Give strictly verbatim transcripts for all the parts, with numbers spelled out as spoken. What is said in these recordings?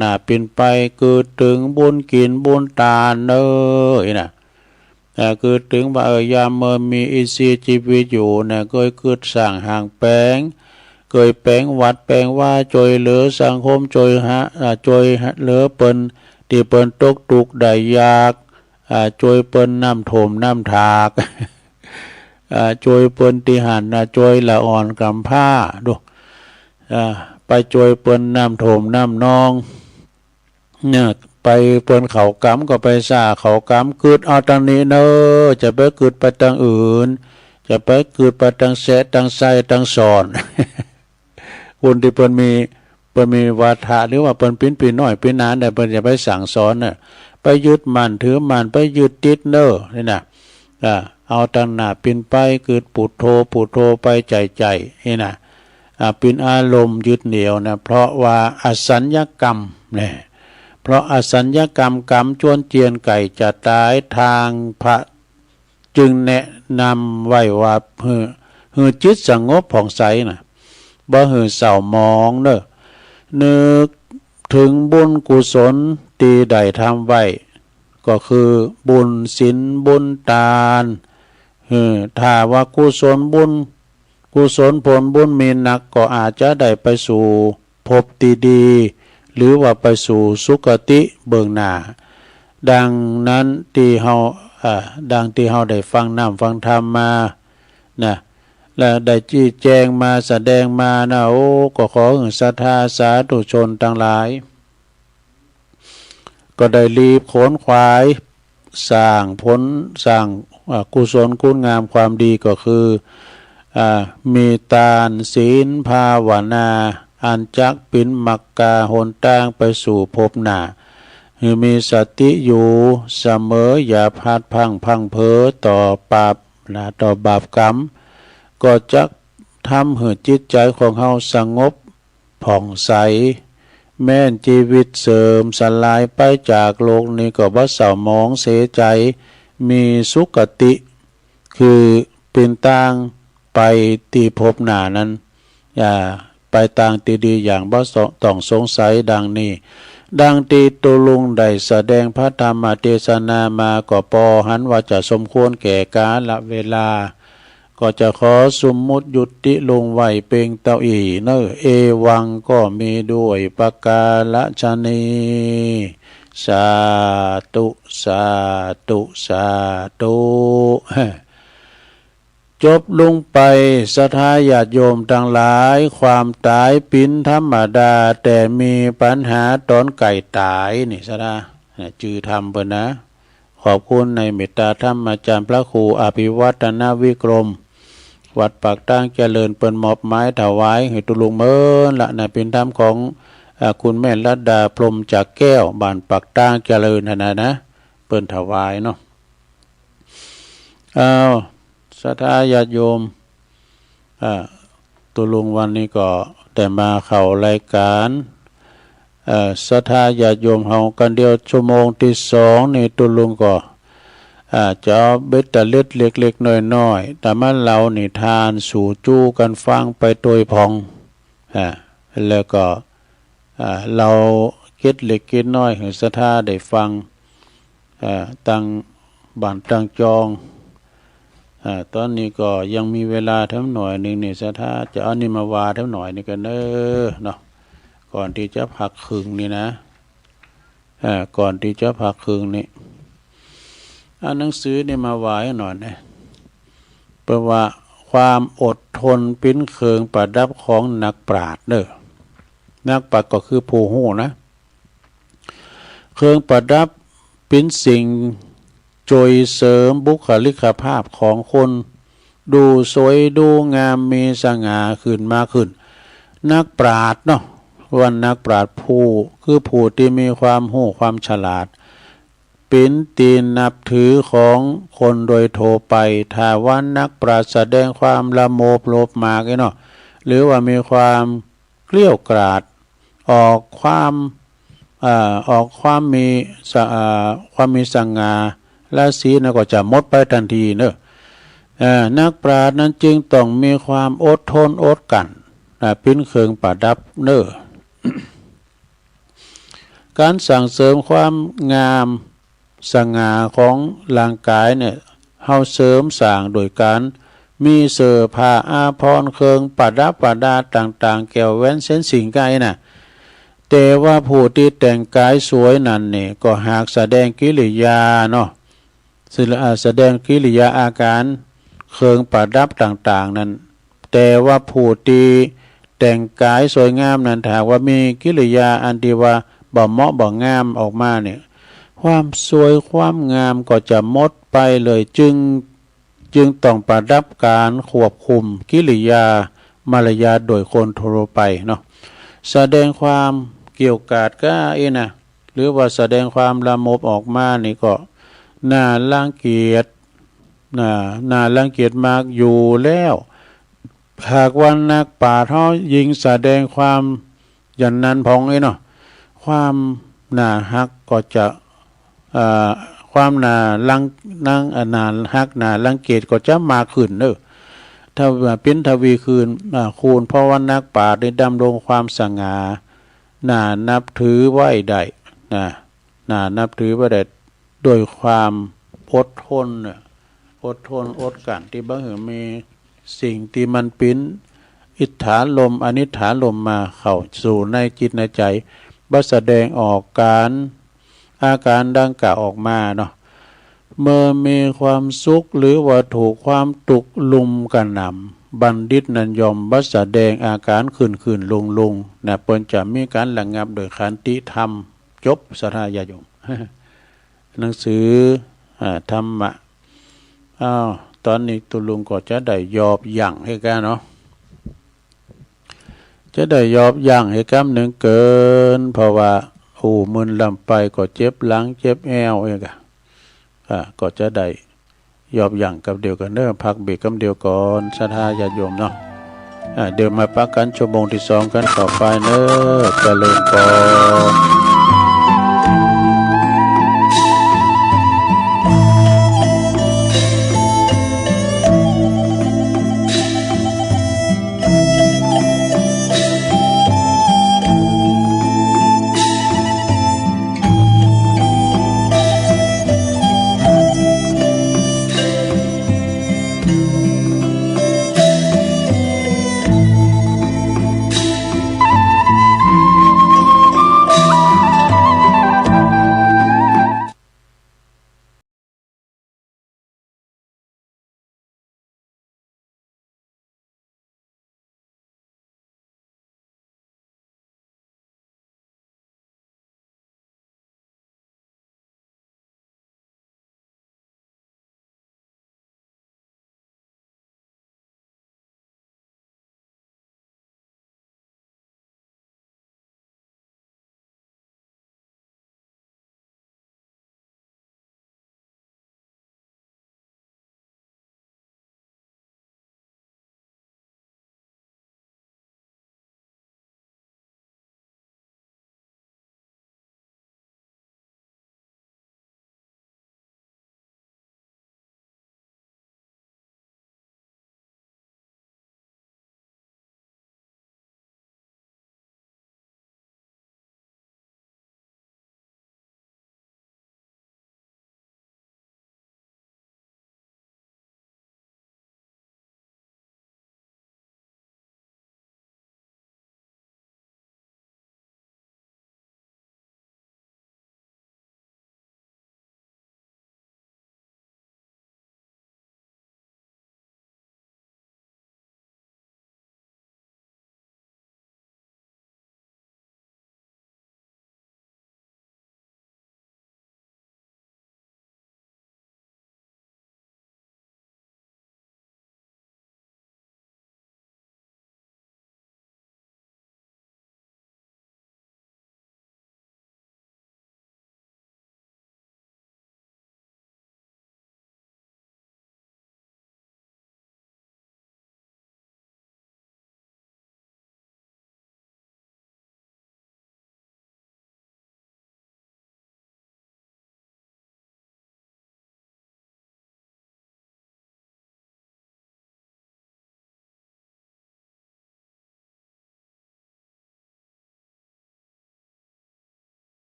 หน้าปินไป กึ๊ดเถิงบุญกิ๋นบุญตานเน่อ อี้นะ เอ่อ กึ๊ดเถิงว่า เออ ยามเมื่อมีอินทรีย์จีวิตอยู่นะ เกยกึ๊ดสร้างห้างแป๋ง เกยแป๋งวัดแป๋งวา จ้วยเหลือสังคม จ้วยหา อ่า จ้วยเหลือเปิ้นตี้เปิ้นตกตุ๊กข์ได้ยาก อ่า จ้วยเปิ้นน้ำท่วมน้ำถาก อ่า จ้วยเปิ้นตี้หั้นนะ จ้วยละอ่อนก๋ำพร้า ดู อ่า ไปจ้วยเปิ้นน้ำท่วมน้ำนอง เนี่ย ไปเปิ้นเข้ากำก็ไปซ่าเข้ากำ กึ๊ดเอาตังนี้เน่อ จะไปกึ๊ดไปตังอื่น จะไปกึ๊ดไปตังแซะตังไส้ตังสอน คนตี้เปิ้นมี เปิ้นมีวาทะ หรือว่าเปิ้นปิ้นปีน้อยปิ้นหนาเนี่ย เปิ้นจะไปสั่งสอนน่ะ ไปยึดมั่นถือมั่น ไปยึดติดเน่อ นี่นะ อ่า เอาตังหน้าปินไป กึ๊ดปุทโธ ปุทโธไปใจ๋ๆ นี่นะ อ่า ปินอารมณ์ยึดเหนี่ยวนะ เพราะว่าอสัญญกรรมเนี่ย เพราะอสัญญกรรม กรรมจวนเจียนใก่จะต๋าย ตางพระจึงแนะนำไว้ว่า หื้อ หื้อจิตสงบผ่องใสนะ บ่หื้อเศร้าหมองเน่อ นึกเถิงบุญกุศลตี้ได้ทำไว้ ก็คือบุญศีลบุญตาน เออ ถ้าว่ากุศลบุญ กุศลผลบุญมีนัก ก็อาจจะได้ไปสู่ภพตี้ดี หรือว่าไปสู่สุคติเบื้องหน้า ดังนั้นตี้เฮา เอ่อ ดังตี้เฮาได้ฟังน้ำฟังธรรมมานะ และได้ชี้แจงมา แสดงมานะ โอ้ ก็ขอหื้อศรัทธาสาธุชนตังหลาย ก็ได้รีบขวนขวาย สร้างผล สร้าง อ่า กุศลคุณงามความดี ก็คือ อ่า มีตาน ศีล ภาวนา อันจักปิ๋นมักกาหนตางไปสู่ภพหน้า หื้อมีสติอยู่เสมอ อย่าพลาดพลั้งพลั้งเผลอต่อบาปนะ ต่อบาปกรรม ก็จักทำหื้อจิตใจ๋ของเฮาสงบ ผ่องใส แม้นจีวิตเสื่อมสลายไปจากโลกนี้ก็บ่เศร้าหมองเสียใจ๋ มีสุคติ คือเป๋นตางไปตี้ภพหน้านั้น อ่า ไปตางตี้ดีอย่างบ่ต้องสงสัยดังนี้ ดังตี้ตุ๊ลุงได้แสดงพระธรรมเตสนามา ก็ปอหันว่าจะสมควรแก่กาลเวลา ก็จะขอสมมุติยุติลงไว้เพียงเต้าอี้เน่อ เอวังก็มีด้วยประการฉะนี้ สาธุ สาธุ สาธุ จบลงไป ศรัทธาญาติโยมตังหลาย ความต๋ายเป๋นธรรมดา แต่มีปัญหาต๋อนใก้ต๋ายนี่ ศรัทธา เนี่ย จื้อธรรมเปิ้นนะ ขอบคุณในเมตตาธรรมอาจ๋ารย์พระครูอภิวัฒนวิกรม วัดปากตางเจริญ เปิ้นมอบหมายถวายหื้อตุ๊ลุงเปิ้นละนะ เป๋นธรรมของ อ่า คุณแม่รัตดา พรหมจากแก้ว บ้านปากตางเจริญหั้นนะ เปิ้นถวายเนาะ อ้าว ศรัทธาญาติโยม อ่า ตุ๊ลุงวันนี้ก็ได้มาเข้ารายการ เอ่อ ศรัทธาญาติโยมเฮากั๋นเดียว ชั่วโมงตี้สองนี่ตุ๊ลุงก็ อ่า จะเอาเบ็ดเตล็ดเล็กๆ น้อยๆ ต๋ามาเล่านิทานสู่จู้กั๋นฟังไปตวยผ่อง อ่า แล้วก็ อ่า เล่าเกร็ดเล็กเกร็ดน้อยหื้อศรัทธาได้ฟัง อ่า ตังบ้านตังจอง อ่า ต๋อนนี้ก็ยังมีเวลาแถมหน่อยนึ่งนี่ ศรัทธาจะเอานี่มาว่าแถมหน่อยนึ่งกั๋นเน่อเนาะ ก่อนตี้จะพักครึ่งนี่นะ อ่า ก่อนตี้จะพักครึ่งนี่ เอาหนังสือนี่มาว่าหื้อหน่อยนะ เปิ้นว่าความอดทนเป๋นเครื่องประดับของนักปราชญ์เน่อ นักปราชญ์ก็คือผู้ฮู้นะ เครื่องประดับเป๋นสิ่งจ้วยเสริมบุคลิกภาพของคน ดูสวยดูงามมีสง่าขึ้นมาขึ้น นักปราชญ์เนาะ ว่านักปราชญ์ผู้ คือผู้ตี้มีความฮู้ความฉลาด เป๋นตี้นับถือของคนโดยทั่วไป ถ้าว่านักปราชญ์แสดงความละโมบโลภมากอี้เนาะ หรือว่ามีความเกลี้ยวกราด ออกความ เอ่อ ออกความมีสะ เอ่อ ความมีสง่าราศีนั้นก็จะหมดไปตันทีเน่อ เอ่อ นักปราชญ์นั้นจึงต้องมีความอดทนอดกลั้น อ่า เป๋นเครื่องประดับเน่อ ก๋านสั่งเสริมความงามสง่าของร่างก๋ายเนี่ย เฮาเสริมสร้างโดยก๋านมีเสื้อผ้าอาภรณ์ เครื่องประดับประดาต่างๆ แก้วแหวนเส้นสิ่งไกน่ะ แต่ว่าผู้ตี้แต่งก๋ายสวยนั้นนี่ก็หากแสดงกิริยาเนาะ แสดง อ่า แสดงกิริยาอาก๋าร เครื่องประดับต่างๆ นั้น แต่ว่าผู้ตี้แต่งก๋ายสวยงามนั้น ถ้าหากว่ามีกิริยาอันตี้ว่าบ่เหมาะบ่งามออกมาเนี่ย ความสวยความงามก็จะหมดไปเลย จึง จึงต้องประดับก๋านควบคุมกิริยามารยาทโดยคนทั่วไปเนาะ แสดงความเกลี้ยวกราดก้าอี้นะ หรือว่าแสดงความละโมบออกมานี่ก็น่ารังเกียจ น่า น่ารังเกียจมากอยู่แล้ว หากว่านักปราชญ์เฮายิ่งแสดงความอย่างนั้นพ่องอี้เนาะ ความน่าฮักก็จะ อ่า ความน่ารัง น่า อ่า น่าฮักน่ารังเกียจก็จะมากขึ้นเนาะ ถ้าว่าเป๋นทวีคูณ อ่า คูณ เพราะว่านักปราชญ์ได้ดำรงความสง่า น่านับถือไว้ได้ น่า น่านับถือไว้ได้ โดยความอดทนน่ะ อดทนอดกลั้น ตี้บ่หื้อมีสิ่งตี้มันเป๋นอิทธารมณ์ อนิถารมณ์มาเข้าสู่ในจิตในใจ๋ บ่แสดงออกก๋าน อาก๋ารดังกล่าวออกมาเนาะ เมื่อมีความสุขหรือว่าถูกความตุ๊กข์ลุ่มกระหน่ำ บัณฑิตนั้นย่อมบ่แสดงอาก๋ารขึ้นๆ ลงๆ นะ เปิ้นจะมีก๋านระงับโดยขันติธรรม จบ ศรัทธาญาติโยม หนังสือ อ่า ธรรมะ อ้าว ต๋อนนี้ตุ๊ลุงก็จะได้หยอบยั้งหื้อก้าเนาะ จะได้หยอบยั้งหื้อก้ำนึ่งเกิน เพราะว่าอู้มึนลำไปก็เจ็บหลังเจ็บแอวเองอะ อ่า ก็จะได้หยอบยั้งกำเดียวก่อนเนาะ พักเบรกกำเดียวก่อน ศรัทธาญาติโยมเนาะ อ่า เดี๋ยวมาปะกั๋นชั่วโมงตี้สองกั๋นต่อไปเนาะ เจริญพร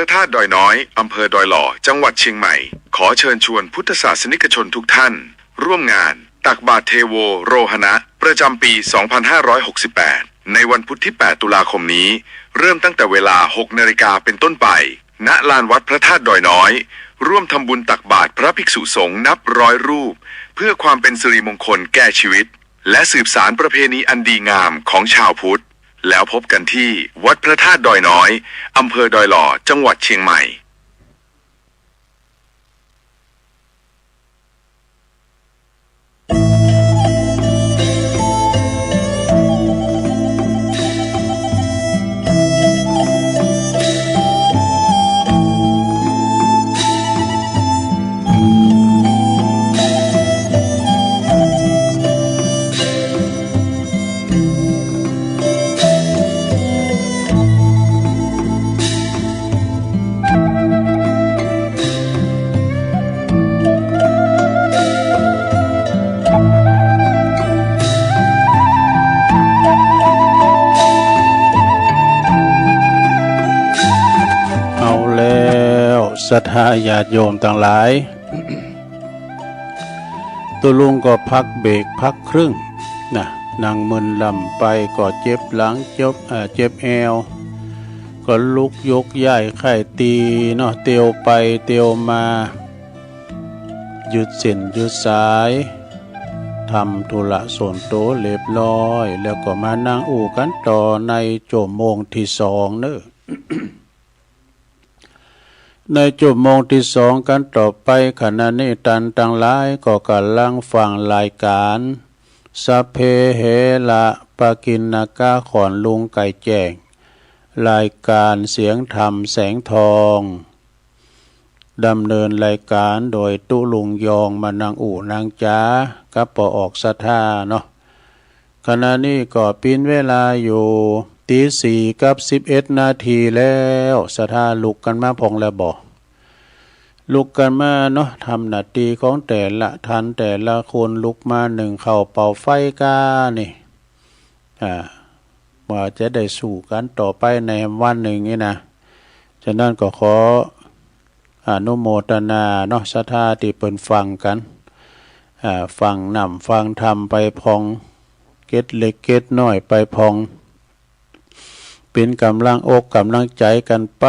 พระธาตุดอยน้อย อำเภอดอยหล่อ จังหวัดเชียงใหม่ ขอเชิญชวนพุทธศาสนิกชนทุกท่าน ร่วมงานตักบาตรเทโวโรหณะ ประจำปี สองพันห้าร้อยหกสิบแปด ในวันพุธที่ แปด ตุลาคมนี้ เริ่มตั้งแต่เวลา หก นาฬิกาเป็นต้นไป ณ ลานวัดพระธาตุดอยน้อย ร่วมทำบุญตักบาตรพระภิกษุสงฆ์นับร้อยรูป เพื่อความเป็นสิริมงคลแก่ชีวิต และสืบสานประเพณีอันดีงามของชาวพุทธ แล้วพบกันที่วัดพระธาตุดอยน้อย อำเภอดอยหล่อ จังหวัดเชียงใหม่ เอาแล้ว ศรัทธาญาติโยมตังหลาย ตุ๊ลุงก็พักเบรกพักครึ่งนะ นั่งมึนล่ำไปก็เจ็บหลัง เจ็บ เอ่อ เจ็บแอว ก็ลุกยกย้ายไข้ตี๋เนาะ เตียวไปเตียวมา หยุดเส้นหยุดสาย ทำธุระส่วนตั๋วเรียบร้อย แล้วก็มานั่งอู้กั๋นต่อในชั่วโมงตี้สองเนาะ ในชั่วโมงตี้สองกั๋นต่อไป ขณะนี้ต้านตังหลายก็ก่ำลังฟังรายก๋าน สัพเพเหระปะกิณณกะ ของลุงไก่แจ้ง รายก๋านเสียงธรรมแสงทอง ดำเนินรายก๋านโดยตุ๊ลุงยอง มานั่งอู้นั่งจ๋ากับป้อออกศรัทธาเนาะ ขณะนี้ก็เป๋นเวลาอยู่ตี๋สี่กับสิบเอ็ดนาทีแล้ว ศรัทธาลุกกั๋นมาพ่องแล้วบ่ ลุกกั๋นมาเนาะ ทำหน้าตี้ของแต่ละท่านแต่ละคน ลุกมานึ่งข้าวเป่าไฟก้านี่ อ่า ว่าจะได้สู้กั๋นต่อไปในวันนึ่งนี่นะ ฉะนั้นก็ขออนุโมตนาเนาะ ศรัทธาตี้เปิ้นฟังกั๋น อ่า ฟังน้ำฟังธรรมไปพ่อง เกร็ดเล็กเกร็ดน้อยไปพ่อง เป๋นก๋ำลังอกก๋ำลังใจ๋กั๋นไป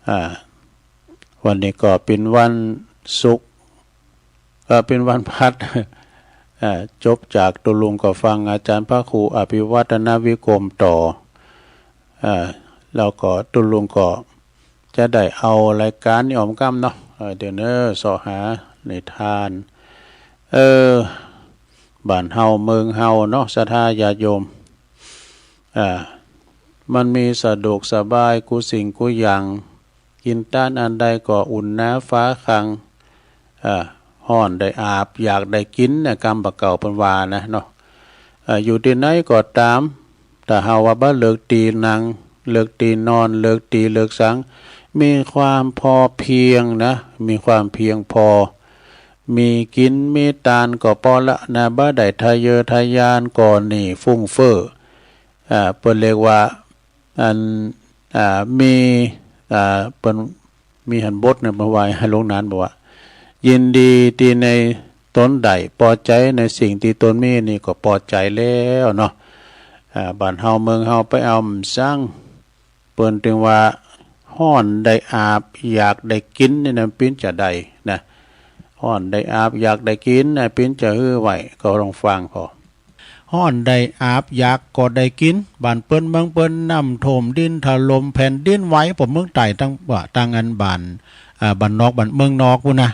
อ่า วันนี้ก็เป๋นวันศุกร์ เอ่อ เป๋นวันพัด อ่า จบจากตุ๊ลุงก็ฟังอาจ๋ารย์พระครูอภิวัฒนวิกรมต่อ อ่า แล้วก็ตุ๊ลุงก็จะได้เอารายก๋านนี่ออมก้ำเนาะ เออ เดี๋ยวเนอะ เซาะหานิทาน เออ บ้านเฮาเมืองเฮาเนาะ ศรัทธาญาติโยม อ่า มันมีสะดวกสบายกู้สิ่งกู้อย่าง กิ๋นตานอันใดก็อุ่นหนาฝาคัง อ่า ฮ้อนได้อาบ อยากได้กิ๋นเนี่ย กำบ่าเก่าเปิ้นว่านะเนาะ อ่า อยู่ตี้ไหนก็ต๋าม ถ้าหากว่าบ่เลือกตี้นั่ง เลือกตี้นอน เลือกตี้เลือกสัง มีความพอเพียงนะ มีความเพียงพอ มีกิ๋นมีตานก็ปอละนะ บ่ได้ทะเยอทะยานก่อหนี้ฟุ่งเฟ้อ อ่า เปิ้นเรียกว่า อัน อ่า มี อ่า เปิ้นมีหันบทเนี่ย เปิ้นว่า หลวงนานบอกว่า ยินดีตี้ในต๋นได้ ปอใจ๋ในสิ่งตี้ต๋นมีนี่ก็ปอใจ๋แล้วเนาะ อ่า บ้านเฮาเมืองเฮาไปเอาหยัง เปิ้นตึงว่า ฮ้อนได้อาบ อยากได้กิ๋นนี่นะ ปิ้นจะได้นะ ฮ้อนได้อาบ อยากได้กิ๋นนะ ปิ้นจะหื้อไหว ก็ลองฟังผ่อ ฮ้อนได้อาบ อยากก็ได้กิ๋น บ้านเปิ้นเมืองเปิ้น น้ำท่วม ดินถล่ม แผ่นดินไหว ป้อเมืองใต้ตัง ว่าตังอันบ้าน อ่า บ้านนอก บ้านเมืองนอกปู้นนะ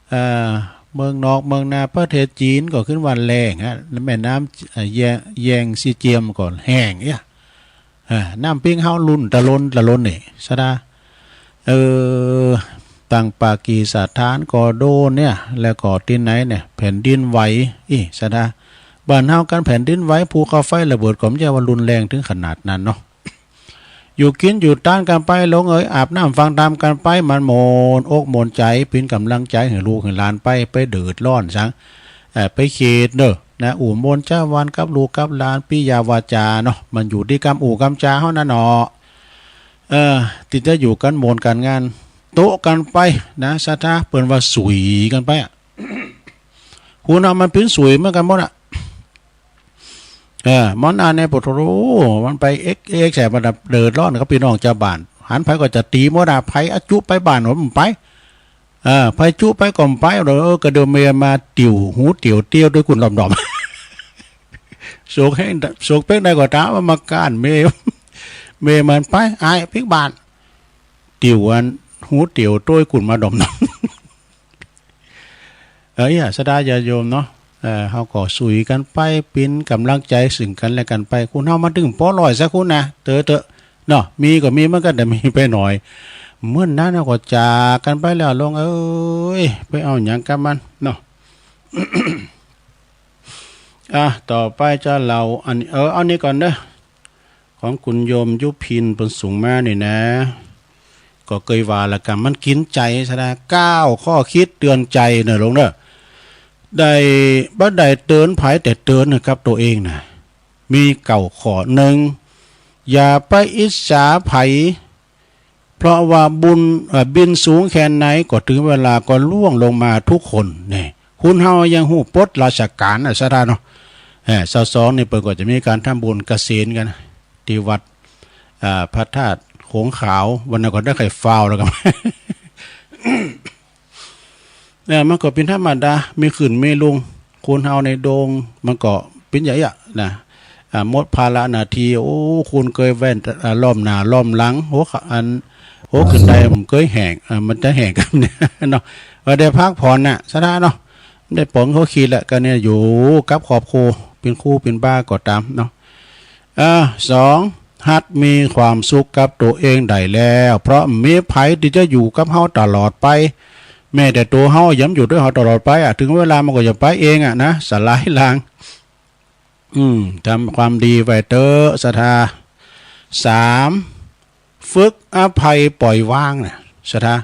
เอ่อ เมืองนอกเมืองนา ประเทศจีนก็ขึ้นว่าแล้งฮะ แม่น้ำ เอ่อ แย แยงซีเจียมก็แห้งเอี้ย เออ น้ำปิ้งเฮาลุ่นตะลนตะลนนี่ ศรัทธา เออ ตังปากีสถานก็โดนเนี่ย แล้วก็ตี้ไหนเนี่ย แผ่นดินไหว อี้ ศรัทธา บ้านเฮากั๋นแผ่นดินไหว ภูเขาไฟระเบิด ก็บ่ใจ้ว่ารุนแรงเถิงขนาดนั้นเนาะ อยู่กิ๋นอยู่ตานกั๋นไป โลงเอ๋ย อาบน้ำฟังธรรมกั๋นไป มันหม่นอกหม่นใจ๋ เป๋นก๋ำลังใจ๋หื้อลูกหื้อหลานไป ไปเดือดร้อนสัง เอ่อ ไปเขตเน่อ นะ อู้มนต์จาวันกับลูกกับหลาน ปิยาวาจาเนาะ มันอยู่ตี้กำอู้กำจาเฮานั่นเนาะ เออ ตี้จะอยู่กั๋นโหมนกั๋นงาน โต๊ะกั๋นไปนะ ศรัทธา เปิ้นว่าสุยกั๋นไปอะ คนเฮามันเป๋นสุยเหมือนกั๋นหมดอะ เออ มันอันนี้ โผโธ่ มันไปเอ็กเอ็กใส่ มันเดือดร้อนกับปี้น้องจาวบ้าน หันใผก็จะตี๋หมดอะ ใผอะจุไปบ้านโน้นมันไป เออ ใผจุไปก็มันไป เออ ก็เดี๋ยวเมียมาติว๋ว หูติว๋วเตี้ยวตวยกุ่นด่อมๆ โศกแฮง โศกเป๊กใดก็ต๋าม มันมาก้านเมีย เมียมันไป อ้ายปิ๊กบ้าน ติว๋วอัน หูติว๋วตวยกุ่นมาด่อมๆ เออ เยียะ ศรัทธาญาติโยมเนาะ เออ เฮาก็สุยกั๋นไป เป๋นก๋ำลังใจ๋เซิ่งกั๋นและกั๋นไป คนเฮามันตึงปอร้อยสักคนนะ เต๊อะๆ เนาะ มีก็มีเหมือนกั๋น แต่มีไปหน้อย เหมือนนั้นเฮาก็จากกั๋นไปแล้ว ลงเอ้ย ไปเอาหยังกับมันเนาะ อ่ะ ต่อไปจะเล่าอัน เออ เอานี้ก่อนเนาะ ของคุณโยมยุพินเปิ้นส่งมานี่นะ ก็เกยว่าละกั๋น มันกิ๋นใจ๋ศรัทธา เก้าข้อคิดเตือนใจ๋เนาะ ลงเนาะ ได้ บ่ได้เตือนใผ แต่เตือนกับตั๋วเองนะ มีเก้าข้อ นึ่ง อย่าไปอิจฉาใผ เพราะว่าบุญ เอ่อ บินสูงแค่ไหนก็เถิงเวลาก็ล่วงลงมากู้คน นี่ คนเฮายังฮู้ปลดราชก๋านอะ ศรัทธาเนาะ เออ ซาวสองนี่เปิ้นก็จะมีก๋านทำบุญเกษียณกั๋น ตี้วัด อ่า พระธาตุโขงขาว วันนั้นก็ได้ไข่ฟาวแล้วกั๋น เนี่ย มันก็เป๋นธรรมดา มีขึ้นมีลง คนเฮาในดวง มันก็เป๋นอย่างเยียะนะ อ่า หมดภาระหน้าตี้ โอ้ คนเกยแว่น อ่า ล้อมหน้าล้อมหลัง หัวขะ อัน หัวขึ้นไดมันเกยแห้ง อ่า มันจะแห้งกั๋นเนี่ยเนาะ ว่าได้พักผ่อนน่ะ ศรัทธาเนาะ ได้ป๋องหัวขีดละ ก็เนี่ยอยู่กับครอบครัว เป๋นครูเป๋นบาก็ต๋ามเนาะ อ่า สอง หัดมีความสุขกับตั๋วเองได้แล้ว เพราะบ่มีใผตี้จะอยู่กับเฮาตลอดไป แม้แต่ตั๋วเฮายังอยู่ตวยเฮาตลอดไปอะ เถิงเวลามันก็จะไปเองอะนะ สลายลาง อืม ทำความดีไว้เต๊อะ ศรัทธา สาม ฝึกอภัยปล่อยวางนะ ศรัทธา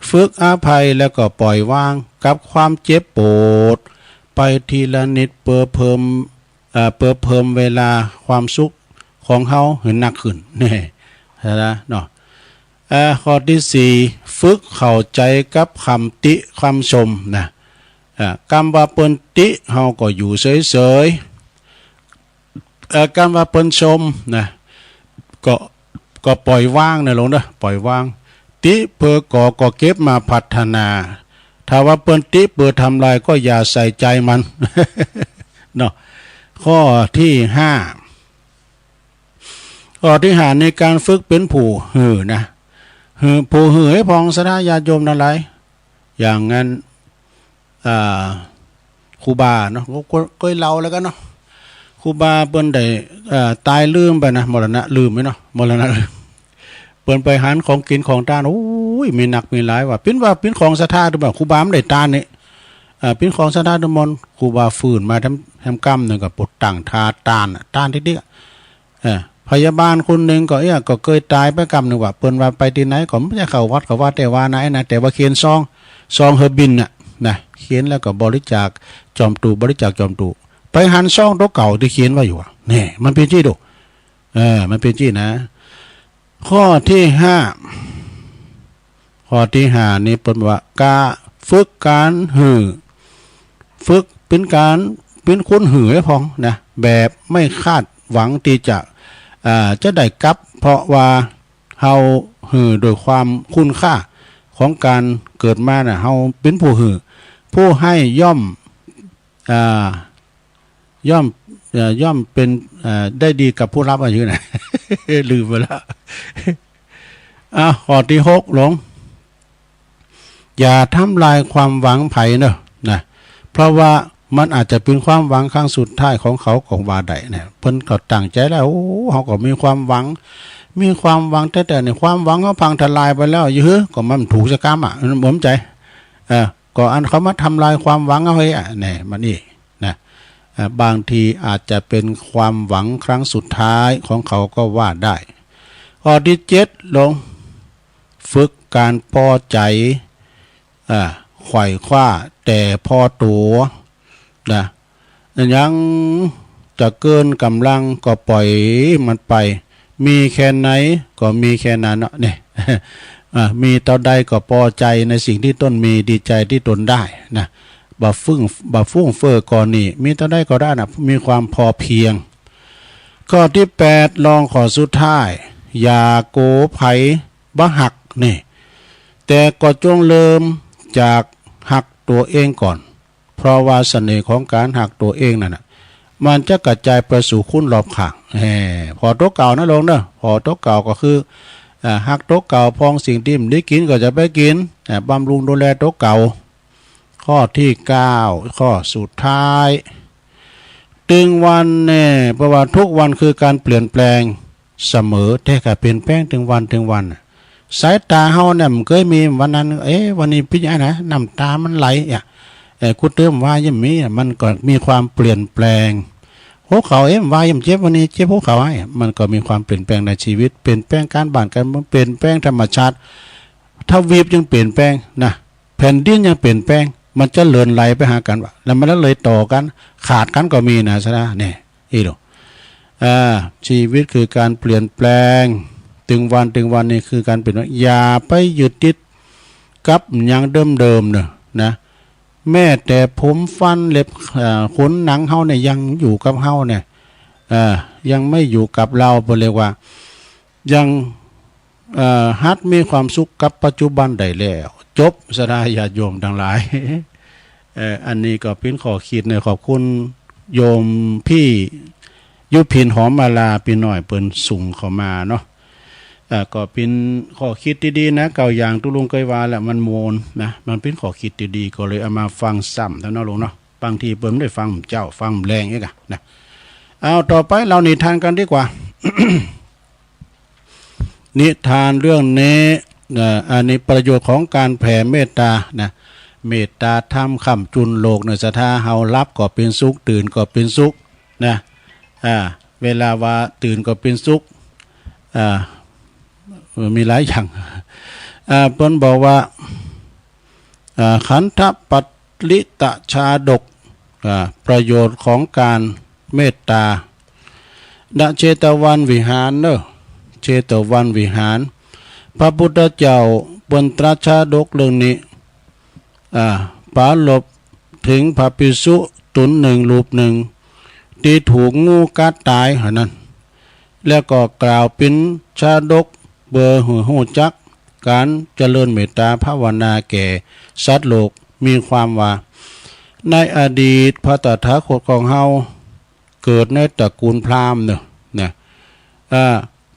ฝึกอภัยแล้วก็ปล่อยวางกับความเจ็บปวด ไปทีละนิด เปื้อเพิ่ม เอ่อ เปื้อเพิ่มเวลาความสุขของเฮาหื้อนักขึ้น นี่ ศรัทธาเนาะ เอ่อ ข้อตี้สี่ ฝึกเข้าใจ๋กับคำติคำชมนะ เอ่อ กำว่าเปิ้นติเฮาก็อยู่เสยๆ เอ่อ กำว่าเปิ้นชมนะ ก็ ก็ปล่อยวางนะ ลงเนาะ ปล่อยวาง ติเปื้อก่อ ก็เก็บมาพัฒนา ถ้าว่าเปิ้นติเปื้อทำลาย ก็อย่าใส่ใจ๋มัน เนาะ ข้อตี้ห้า ข้อตี้ห้า ในก๋านฝึกเป๋นผู้หื้อนะ หื้อ ผู้หื้อหื้อพ่อง ศรัทธาญาติโยมตังหลาย อย่างนั้น อ่า ครูบาเนาะ ก็ ก็ ก็เล่าแล้วกั๋นเนาะ ครูบาเปิ้นได้ เอ่อ ต๋ายลืมไปนะ มรณะลืมไปเนาะ มรณะลืม เปิ้นไปหันของกิ๋นของตาน โอ้ย มีนักมีหลายว่ะ เป๋นว่าเป๋นของศรัทธา แต่ว่าครูบาบ่ได้ตานนี่ อ่า เป๋นของศรัทธาทุกมวล ครูบาฟื้นมาแถม แถมกำนึ่งก็ปวดตั้งท่าตานอะ ตานติ๊กๆ อะ เออ พยาบาลคนนึ่งก็ เอี้ย ก็เกยต๋ายไปกำนึ่งว่ะ เปิ้นว่าไปตี้ไหนก็บ่ใจ้เข้าวัด เข้าวัดแต่ว่าไหนนะ แต่ว่าเขียนซอง ซองหื้อบิณฑบาตน่ะ นะ เขียนแล้วก็บริจาคจอมตู้ บริจาคจอมตู้ ไปหันซองตั๋วเก่าตี้เขียนไว้อยู่อะ นี่ มันเป๋นจี้ดู เออ มันเป๋นจี้นะ ข้อตี้ห้า ข้อตี้ห้านี่เปิ้นว่า ก๋านฝึกก๋านหื้อ ฝึกเป๋นก๋าน เป๋นคนหื้อหื้อพ่องนะ แบบไม่คาดหวังตี้จะ อ่า จะได้กลับ เพราะว่าเฮาหื้อด้วยความคุณค่าของก๋านเกิดมาน่ะ เฮาเป๋นผู้หื้อ ผู้ให้ย่อม อ่า ย่อม เอ่อ ย่อมเป๋น เอ่อ ได้ดีกับผู้รับ ว่าอย่างนี้นะ ลืมไปแล้ว อ่ะ ข้อตี้หก ลง อย่าทำลายความหวังใผเนาะ นะ เพราะว่ามันอาจจะเป๋นความหวังครั้งสุดท้ายของเขาก็ว่าได้นะ เปิ้นก็ตั้งใจ๋แล้ว โอ้ เฮาก็มีความหวัง มีความหวังแต๊ๆ นี่ ความหวังเฮาพังทลายไปแล้ว เยียะ ก็มันถูกสักกำอะ มันบ่ใจ้ เออ ก็อันเขามาทำลายความหวังเฮาเฮ้ยอะ แน่ มันอี้ นะ อ่า บางทีอาจจะเป๋นความหวังครั้งสุดท้ายของเขาก็ว่าได้ ข้อตี้เจ็ด ลง ฝึกก๋านปอใจ๋ อ่า ไขว่คว้าแต่พอตั๋ว นะ หยังจะเกินก๋ำลังก็ปล่อยมันไป มีแค่ไหนก็มีแค่นั้นเนาะ เนี่ย อ่า มีเต้าใดก็ปอใจ๋ในสิ่งตี้ตนมี ดีใจ๋ตี้ตนได้นะ บ่าฟุ้ง บ่าฟุ่มเฟือยก่อหนี้ มีเต้าใดก็ได้นะ มีความพอเพียง ข้อตี้แปด รองข้อสุดท้าย อย่ากั๋วใผบ่ฮัก นี่ แต่ก็จงเริ่มจากฮักตั๋วเองก่อน เพราะว่าเสน่ห์ของก๋านฮักตั๋วเองนั้นน่ะ มันจะกระจายไปสู่คนรอบข้าง แหม ผ่อตั๋วเก่านะลูกเนาะ ผ่อตั๋วเก่าก็คือ อ่า ฮักตั๋วเก่า พ่องสิ่งตี้บ่ดีกิ๋นก็จะไปกิ๋น อ่า บำรุงดูแลตั๋วเก่า ข้อตี้เก้า ข้อสุดท้าย ตึงวันแน่ เพราะว่าทุกวันคือก๋านเปลี่ยนแปลงเสมอ แต่ก็เปลี่ยนแปลงตึงวันตึงวันน่ะ สายต๋าเฮาเนี่ยมันเกยมีวันนั้น เอ๊ะ วันนี้เป๋นหยังนะ น้ำต๋ามันไหลอะ เอ่อ กูเติมว่ายังมีอะ มันก็มีความเปลี่ยนแปลง หัวเข่า เอ๊ะ ว่ายังเจ็บ วันนี้เจ็บหัวเข่าไอ้ มันก็มีความเปลี่ยนแปลงในชีวิต เปลี่ยนแปลงก๋านบ้านก๋านเมือง เปลี่ยนแปลงธรรมชาติ ทวีปยังเปลี่ยนแปลงนะ แผ่นดินยังเปลี่ยนแปลง มันจะเลื่อนไหลไปหากั๋นวะ แล้วมันละเลยต่อกั๋น ขาดกั๋นก็มีนะ ซะนะ เนี่ย อี้หลู อ่า ชีวิตคือก๋านเปลี่ยนแปลง ตึงวันตึงวันนี่คือก๋านเปลี่ยนแปลง อย่าไปยึดติดกับหยังเดิมๆ เนาะ นะ แม้แต่ผมฟันเล็บ เอ่อ ขนหนังเฮาเนี่ยยังอยู่กับเฮาเนี่ย เอ่อ ยังไม่อยู่กับเรา เปิ้นเรียกว่า ยัง เอ่อ หัดมีความสุขกับปัจจุบันได้แล้ว จบ ศรัทธาญาติโยมตังหลาย เอ่อ อันนี้ก็เป๋นข้อคิดเนาะ ขอบคุณโยมปี้ยุพินหอมมาลา ปี้น้อยเปิ้นส่งเข้ามาเนาะ เอ่อ ก็เป๋นข้อคิดตี้ดีนะ เก้าอย่างตุ๊ลุงเกยว่าแหละ มันม่วนนะ มันเป๋นข้อคิดตี้ดี ก็เลยเอามาฟังซ้ำเต้าเนาะลุงเนาะ บางทีเปิ้นบ่ได้ฟังเจ้า ฟังแลงเองอะนะ เอา ต่อไปเล่านิทานกั๋นดีกว่า นิทานเรื่องนี้ เอ่อ อันนี้ประโยชน์ของก๋านแผ่เมตต๋านะ เมตต๋าธรรมค้ำจุนโลกเนาะ ศรัทธา เฮาหลับก็เป๋นสุข ตื่นก็เป๋นสุขนะ อ่า เวลาว่าตื่นก็เป๋นสุข อ่า มีหลายอย่าง อ่า เปิ้นบอกว่า อ่า ขันธปริตตชาดก อ่า ประโยชน์ของก๋านเมตต๋า ณ เชตวันวิหารเนาะ เชตวันวิหาร พระพุทธเจ้าเปิ้นตรัสชาดกเรื่องนี้ อ่า ปรารภเถิงพระภิกษุต๋นนึ่งรูปนึ่ง ตี้ถูกงูกัดต๋ายหั้นนั้น แล้วก็กล่าวเป๋นชาดก เปื้อหื้อฮู้จักก๋านเจริญเมตต๋าภาวนาแก่สัตว์โลก มีความว่า ในอดีตพระตถาคตของเฮาเกิดในตระกูลพราหมณ์เนาะ นะ อ่า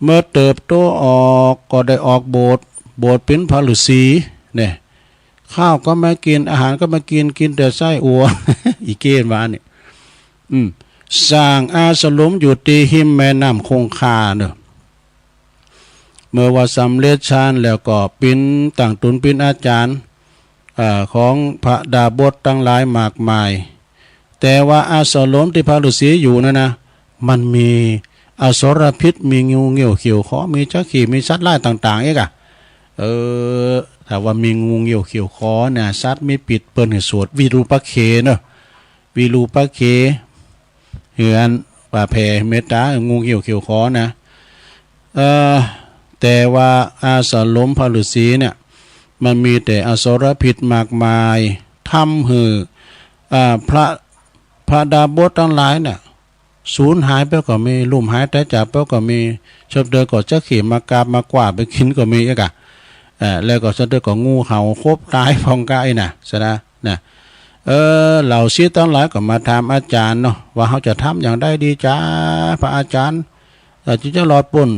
เมื่อเติบโตออกก็ได้ออกบวช บวชเป๋นพระฤๅษีเนี่ย ข้าวก็ไม่กิน อาหารก็ไม่กิน กินแต่ไส้อั่ว อีเก้นว่าเนี่ย อืม สร้างอาสรมอยู่ตี้ฮิมแม่น้ำคงคาเนาะ เมื่อว่าสำเร็จฌานแล้วก็เป๋น ตั้งตนเป๋นอาจ๋ารย์ เอ่อ ของพระดาบสตังหลายมากมาย แต่ว่าอาสรมตี้พระฤๅษีอยู่นั้นนะ มันมีอสรพิษ มีงูเงี้ยวเขี้ยวขอ มีจักขี มีสัตว์ร้ายต่างๆ อีกอะ เออ ถ้าว่ามีงูเงี้ยวเขี้ยวขอเนี่ย สัตว์มีพิษ เปิ้นหื้อสวดวิรูปักเขเนาะ วิรูปักเข หื้ออันว่าแผ่เมตต๋า งูเงี้ยวเขี้ยวขอนะ เอ่อ แต่ว่าอาสรมพระฤๅษีเนี่ย มันมีแต่อสรพิษมากมาย ทำหื้อ อ่า พระ พระดาบสตังหลายเนี่ย สูญหายไปก็มี ลุ่มหายต๋ายจากไปก็มี ซะเถิงก็จักขีมากราบมากว้าไปกิ๋นก็มีอีกอะ เอ่อ แล้วก็ซะเถิงก็งูเห่าขบต๋ายพ่องกะอี้นะ ศรัทธา นะ เออ เหล่าศิษย์ตังหลายก็มาถามอาจ๋ารย์เนาะ ว่าเฮาจะทำอย่างใดดีจ๊ะ พระอาจ๋ารย์ เอ่อ จึงจะรอดป๊น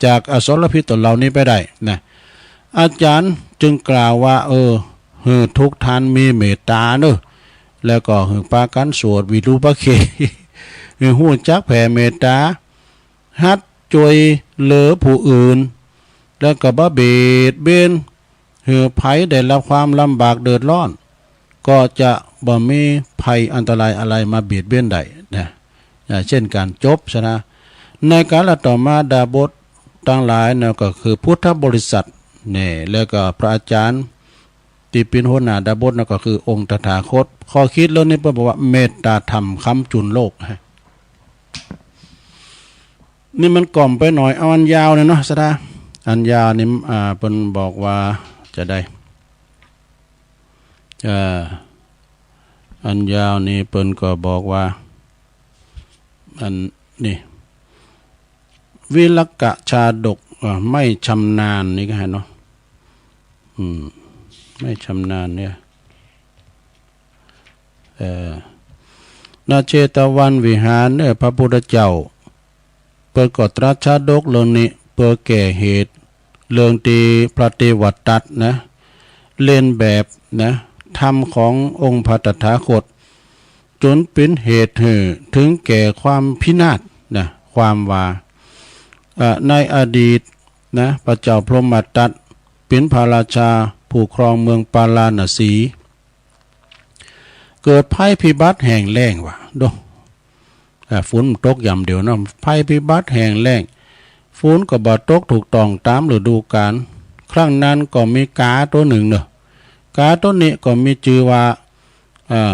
จากอสรพิษตั๋วเหล่านี้ไปได้นะ อาจ๋ารย์จึงกล่าวว่า เออ หื้อทุกท่านมีเมตต๋าเนาะ แล้วก็หื้อปากั๋นสวดวิรูปักเข หื้อฮู้จักแผ่เมตต๋า หัดจ้วยเหลือผู้อื่น แล้วก็บ่เบียดเบียน หื้อใผได้รับความลำบากเดือดร้อน ก็จะบ่มีภัยอันตรายอะไรมาเบียดเบียนได้นะ อ่า เช่นกั๋น จบ ศรัทธา ในกาลต่อมาดาบสตังหลายเนาะ ก็คือพุทธบริษัทเนี่ย แล้วก็พระอาจ๋ารย์ตี้เป๋นหัวหน้าดาบสเนาะ ก็คือองค์ตถาคต ข้อคิดเรื่องนี้เปิ้นบอกว่าเมตต๋าธรรมค้ำจุนโลก นี่มันก่อมไปหน่อย เอาอันยาวเนี่ยเนาะ ศรัทธา อันยาวนี่ อ่า เปิ้นบอกว่าจะใด อ่า อันยาวนี่เปิ้นก็บอกว่า อันนี่ วิรกะชาดก อ่า ไม่ชำนาญนี่ก็หันเนาะ อืม ไม่ชำนาญเนี่ย เอ่อ ณ เชตวันวิหารเนี่ย พระพุทธเจ้า เปิ้นก็ตรัสชาดกเรื่องนี้ เปื้อแก้เหตุ เรื่องตี้พระเทวทัตนะ เลียนแบบนะ ธรรมขององค์พระตถาคต จ๋นเป๋นเหตุหื้อเถิงแก่ความพินาศนะ ความว่า เอ่อ ในอดีตนะ พระเจ้าพรหมทัตเป๋นพระราชาผู้ครองเมืองปาราณสี เกิดภัยพิบัติแห้งแล้งว่า โด อ่า ฝนตกยามเดียวเนาะ ภัยพิบัติแห้งแล้ง ฝนก็บ่ตกถูกต้องต๋ามฤดูกาล ครั้งนั้นก็มีก๋าตั๋วนึ่งเนาะ ก๋าตั๋วนี้ก็มีจื้อว่า อ่า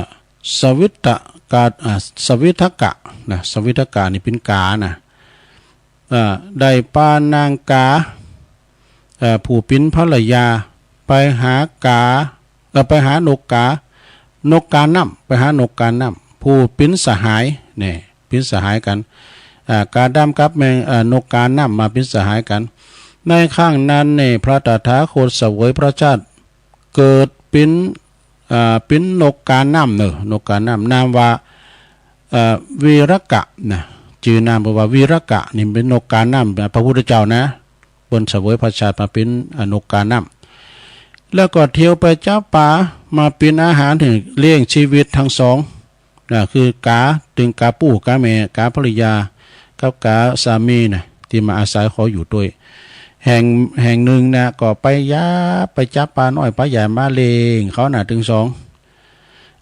สวิตกะ อ่า สวิตกะนะ สวิตกะนี่เป๋นก๋านะ อ่า ได้ปานางก๋า เอ่อ ผู้เป๋นภรรยา ไปหาก๋า เอ่อ ไปหานกก๋า นกก๋าน้ำ ไปหานกก๋าน้ำ ผู้เป๋นสหายเนี่ย เป๋นสหายกั๋น อ่า ก๋าดำกับแมง เอ่อ นกก๋าน้ำมาเป๋นสหายกั๋น ในครั้งนั้นเนี่ย พระตถาคตเสวยพระชาติ เกิดเป๋น อ่า เป๋นนกก๋าน้ำเนาะ นกก๋าน้ำ นามว่า เอ่อ วีรกะนะ จื้อนามเปิ้นว่าวีรกะ นี่เป๋นนกก๋าน้ำ พระพุทธเจ้านะ เปิ้นเสวยพระชาติมาเป๋น อ่า นกก๋าน้ำ แล้วก็เตียวไปจับป๋ามาเป๋นอาหารหื้อเลี้ยงจีวิตตึงสอง นะ คือก๋า ตึงก๋าปู้ก๋าแม่ ก๋าภรรยา กับก๋าสามีนะ ตี้มาอาศัยเขาอยู่ตวย แห่ง แห่งนึ่งนะ ก็ไปยา ไปจับป๋าน้อยป๋าใหญ่มาเลี้ยงเขานะ ตึงสอง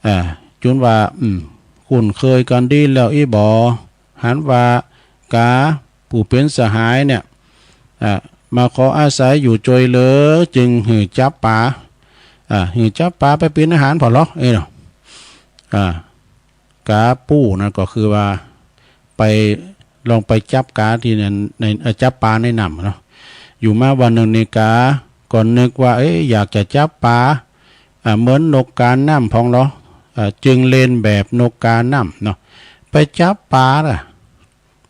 อ่า จ๋นว่า อืม คุ้นเคยกั๋นดีแล้วอี้บ่ หันว่าก๋าผู้เป๋นสหายเนี่ย อ่า มาขออาศัยอยู่ตวยเลย จึงหื้อจับป๋า อ่า หื้อจับป๋าไปเป๋นอาหารผ่อลอ เอ้ยเนาะ อ่า ก๋าปู้นะ ก็คือว่าไป ลองไปจับก๋าตี้นั่น ใน เอ่อ จับป๋าในน้ำเนาะ อยู่มาวันนึ่งนี่ก๋าก็นึกว่า เอ๊ะ อยากจะจับป๋า อ่า เหมือนนกก๋าน้ำพ่องลอ อ่า จึงเลียนแบบนกก๋าน้ำเนาะ ไปจับป๋าล่ะ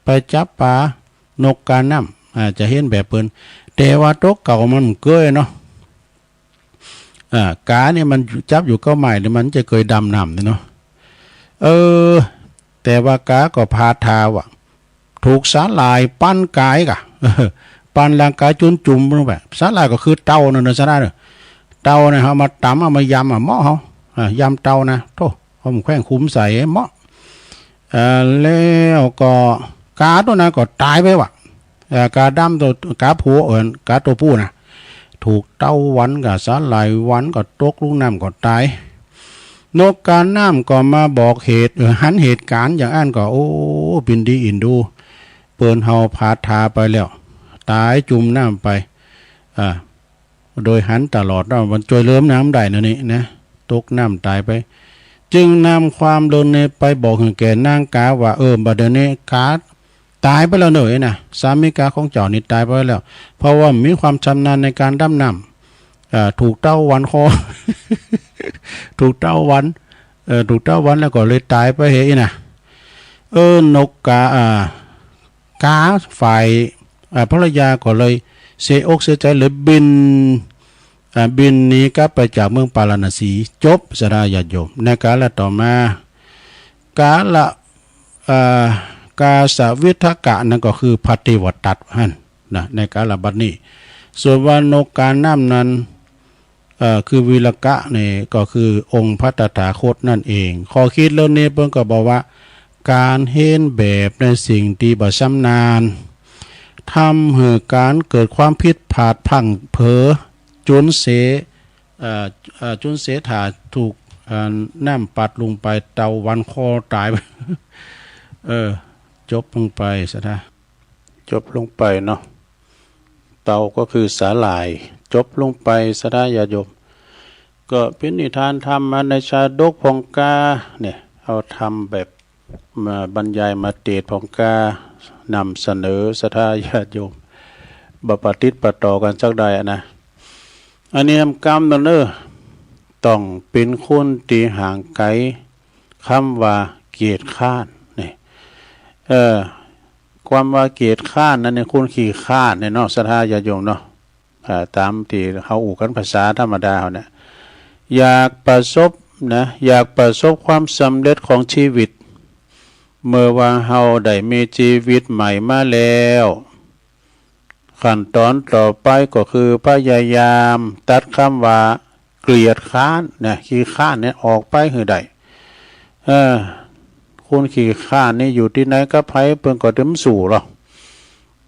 ไปจับป๋า นกก๋าน้ำ อ่า จะเฮี้ยนแบบเปิ้น แต่ว่าตั๋วเก่ามันบ่เกยเนาะ อ่า ก๋าเนี่ยมันจับอยู่ก้าไม้เนี่ย มันจะเกยดำน้ำเนี่ยเนาะ เออ แต่ว่าก๋าก็ผาดทาว่ะ ถูกสาหร่ายปั่นก๋ายก่ะ ปั่นร่างก๋ายจ๋นจุ่มลงไป สาหร่ายก็คือเต่านั่นเนาะ ศรัทธาเนาะ เต่าเนี่ย เอามาต๋ำ เอามายำ อ่ะ เหมาะเขา อ่า ยำเต่านะ โธ่ เขาแขว้งขุมใส เหมาะ เอ่อ แล้วก็ก๋าตั๋วนั้นก็ต๋ายไปว่ะ เอ่อ ก๋าดำตั๋ว ก๋าผู้ เอ่อ ก๋าตั๋วผู้นะ ถูกเต่าหวันก่ะ สาหร่ายหวันก่ะ ตกลุ่งน้ำก็ต๋าย นกก๋าน้ำก็มาบอกเหตุ เออ หันเหตุก๋ารณ์อย่างอั้นก็ โอ้ เป๋นดีอินดู เปิ้นเฮาผาดทาไปแล้ว ต๋ายจุ่มน้ำไป อ่า โดยหันตลอดว่ามันจ้วยเหลือน้ำได้นะนี่นะ ตกน้ำต๋ายไป จึงนำความเรื่องนี้ไปบอกหื้อแก่นางก๋าว่า เออ บัดเดี๋ยวนี้ก๋าต๋ายไปแล้วเนาะ เอ้ยนะ สามีก๋าของเจ้านี่ต๋ายไปแล้ว เพราะว่ามีความชำนาญในก๋านดำน้ำ อ่า ถูกเต่าหวันคอ ถูกเต่าหวัน เออ ถูกเต่าหวันแล้วก็เลยต๋ายไปเหยนะ เออ นกก๋า อ่า ก๋าฝ่าย อ่า ภรรยาก็เลยเสียอกเสียใจ๋ เลยบิน อ่า บินหนีกลับไปจากเมืองปาราณสี จบ ศรัทธาญาติโยม ในกาละต่อมา กาละ อ่า กาสวิทกะนั่นก็คือพระเทวทัตหั่นนะ ในกาละบัดนี้ ส่วนว่านกก๋าน้ำนั้น เอ่อ คือวีรกะนี่ก็คือองค์พระตถาคตนั่นเอง ข้อคิดเรื่องนี้เปิ้นก็บอกว่า ก๋านเฮี้ยนแบบในสิ่งตี้บ่ชำนาญ ทำหื้อก๋านเกิดความผิดพลาดพลั้งเผลอ จ๋นเสีย เอ่อ เอ่อ จ๋นเสียถ่าถูก เอ่อ น้ำปัดลงไป เต่าหวันคอต๋าย เออ จบลงไป ศรัทธา จบลงไปเนาะ เต่าก็คือสาหร่าย จบลงไป ศรัทธาญาติโยม ก็เป๋นนิทานธรรมมาในชาดกพ่องก้าเนี่ย เอาธรรมแบบมาบรรยายมาเตสน์พ่องก้า นำเสนอศรัทธาญาติโยม บ่ปะติดปะต่อกั๋นสักได้อะนะ อันนี้นำกำเนาะเน่อ ต้องเป๋นคนตี้ห่างไก๋กำว่าเกียจคร้านนี่ เออ กำว่าเกียจคร้านนั้นเนี่ย คนขี้คร้านเนี่ยเนาะ ศรัทธาญาติโยมเนาะ อ่า ต๋ามตี้เฮาอู้กั๋นภาษาธรรมดาเฮาเนี่ย อยากประสบนะ อยากประสบความสำเร็จของจีวิต เมื่อว่าเฮาได้มีจีวิตใหม่มาแล้ว ขั้นต๋อนต่อไปก็คือพยายามตัดกำว่าเกลียดคร้านนะ ขี้คร้านเนี่ยออกไปหื้อได้ เออ คนขี้คร้านนี่อยู่ตี้ไหนกับใผเปิ้นก็บ่สู้หรอก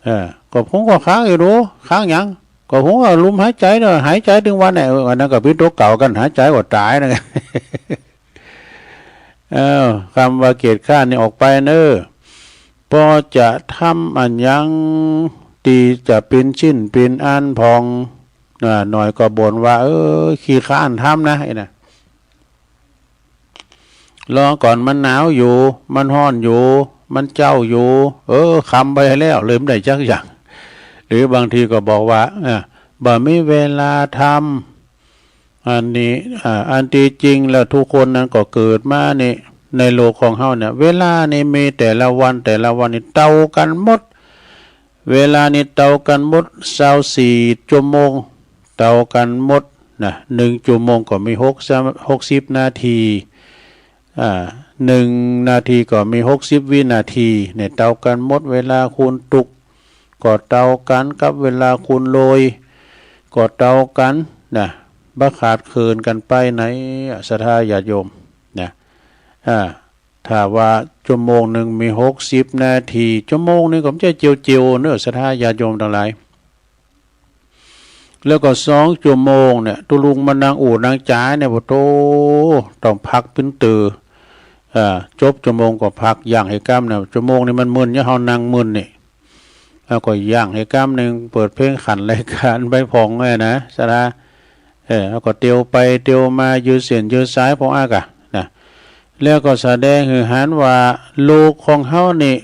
เออ ก็ผมก็ค้างอยู่ดู ค้างหยัง ก็ผมก็ลุมหายใจ๋เนาะ หายใจ๋ตึงวันเนี่ย เออ อันนั้นก็เป๋นตั๋วเก่ากั๋น หายใจ๋ก็ต๋ายนะ เออ กำว่าเกียจคร้านนี่ออกไปเน่อ ปอจะทำอันหยังตี้จะเป๋นชิ้นเป๋นอันผ่อง อ่า หน่อยก็บ่นว่า เออ ขี้คร้านทำนะ ไอ้นะ รอก่อน มันหนาวอยู่ มันฮ้อนอยู่ มันเจ๊าอยู่ เออ กำไปแล้ว เลยบ่ได้จักอย่าง หรือบางทีก็บอกว่า อ่า บ่มีเวลาทำ อันนี้ อ่า อันตี้จริงแล้วทุกคนนั้นก็เกิดมานี่ ในโลกของเฮาเนี่ย เวลานี่มีแต่ละวัน แต่ละวันนี่เต้ากั๋นหมด เวลานี่เต้ากั๋นหมด ซาวสี่ ชั่วโมง เต้ากั๋นหมดนะ นึ่งชั่วโมงก็มีหก หกสิบนาที อ่า นึ่งนาทีก็มีหกสิบวินาที เนี่ย เต้ากั๋นหมด เวลาคุณตุ๊กข์ก็เต้ากั๋นกับเวลาคุณโรยก็เต้ากั๋นนะ บ่ขาดเขินกั๋นไปไหน ศรัทธาญาติโยมนะ อ่า ถ้าว่าชั่วโมงนึ่งมีหกสิบนาที ชั่วโมงนึ่งก็บ่ใจ้เจียวๆ เน่อ ศรัทธาญาติโยมตังหลาย แล้วก็สองชั่วโมงเนี่ย ตุ๊ลุงมานั่งอู้นั่งจ๋าเนี่ย โอ้โธ่ ต้องพักเป๋นเตื้อ อ่า จบชั่วโมงก็พัก ยั้งหื้อกำเนี่ย ชั่วโมงนี่มันมึน ยามเฮานั่งมึนนี่ แล้วก็ยั้งหื้อกำนึ่ง เปิดเพลงขันรายก๋านไปผ่องเลยนะ ศรัทธา เออ แล้วก็เตียวไปเตียวมา ยืดเส้นยืดสายผ่องอากาศนะ แล้วก็แสดงหื้อหันว่าโลกของเฮานี่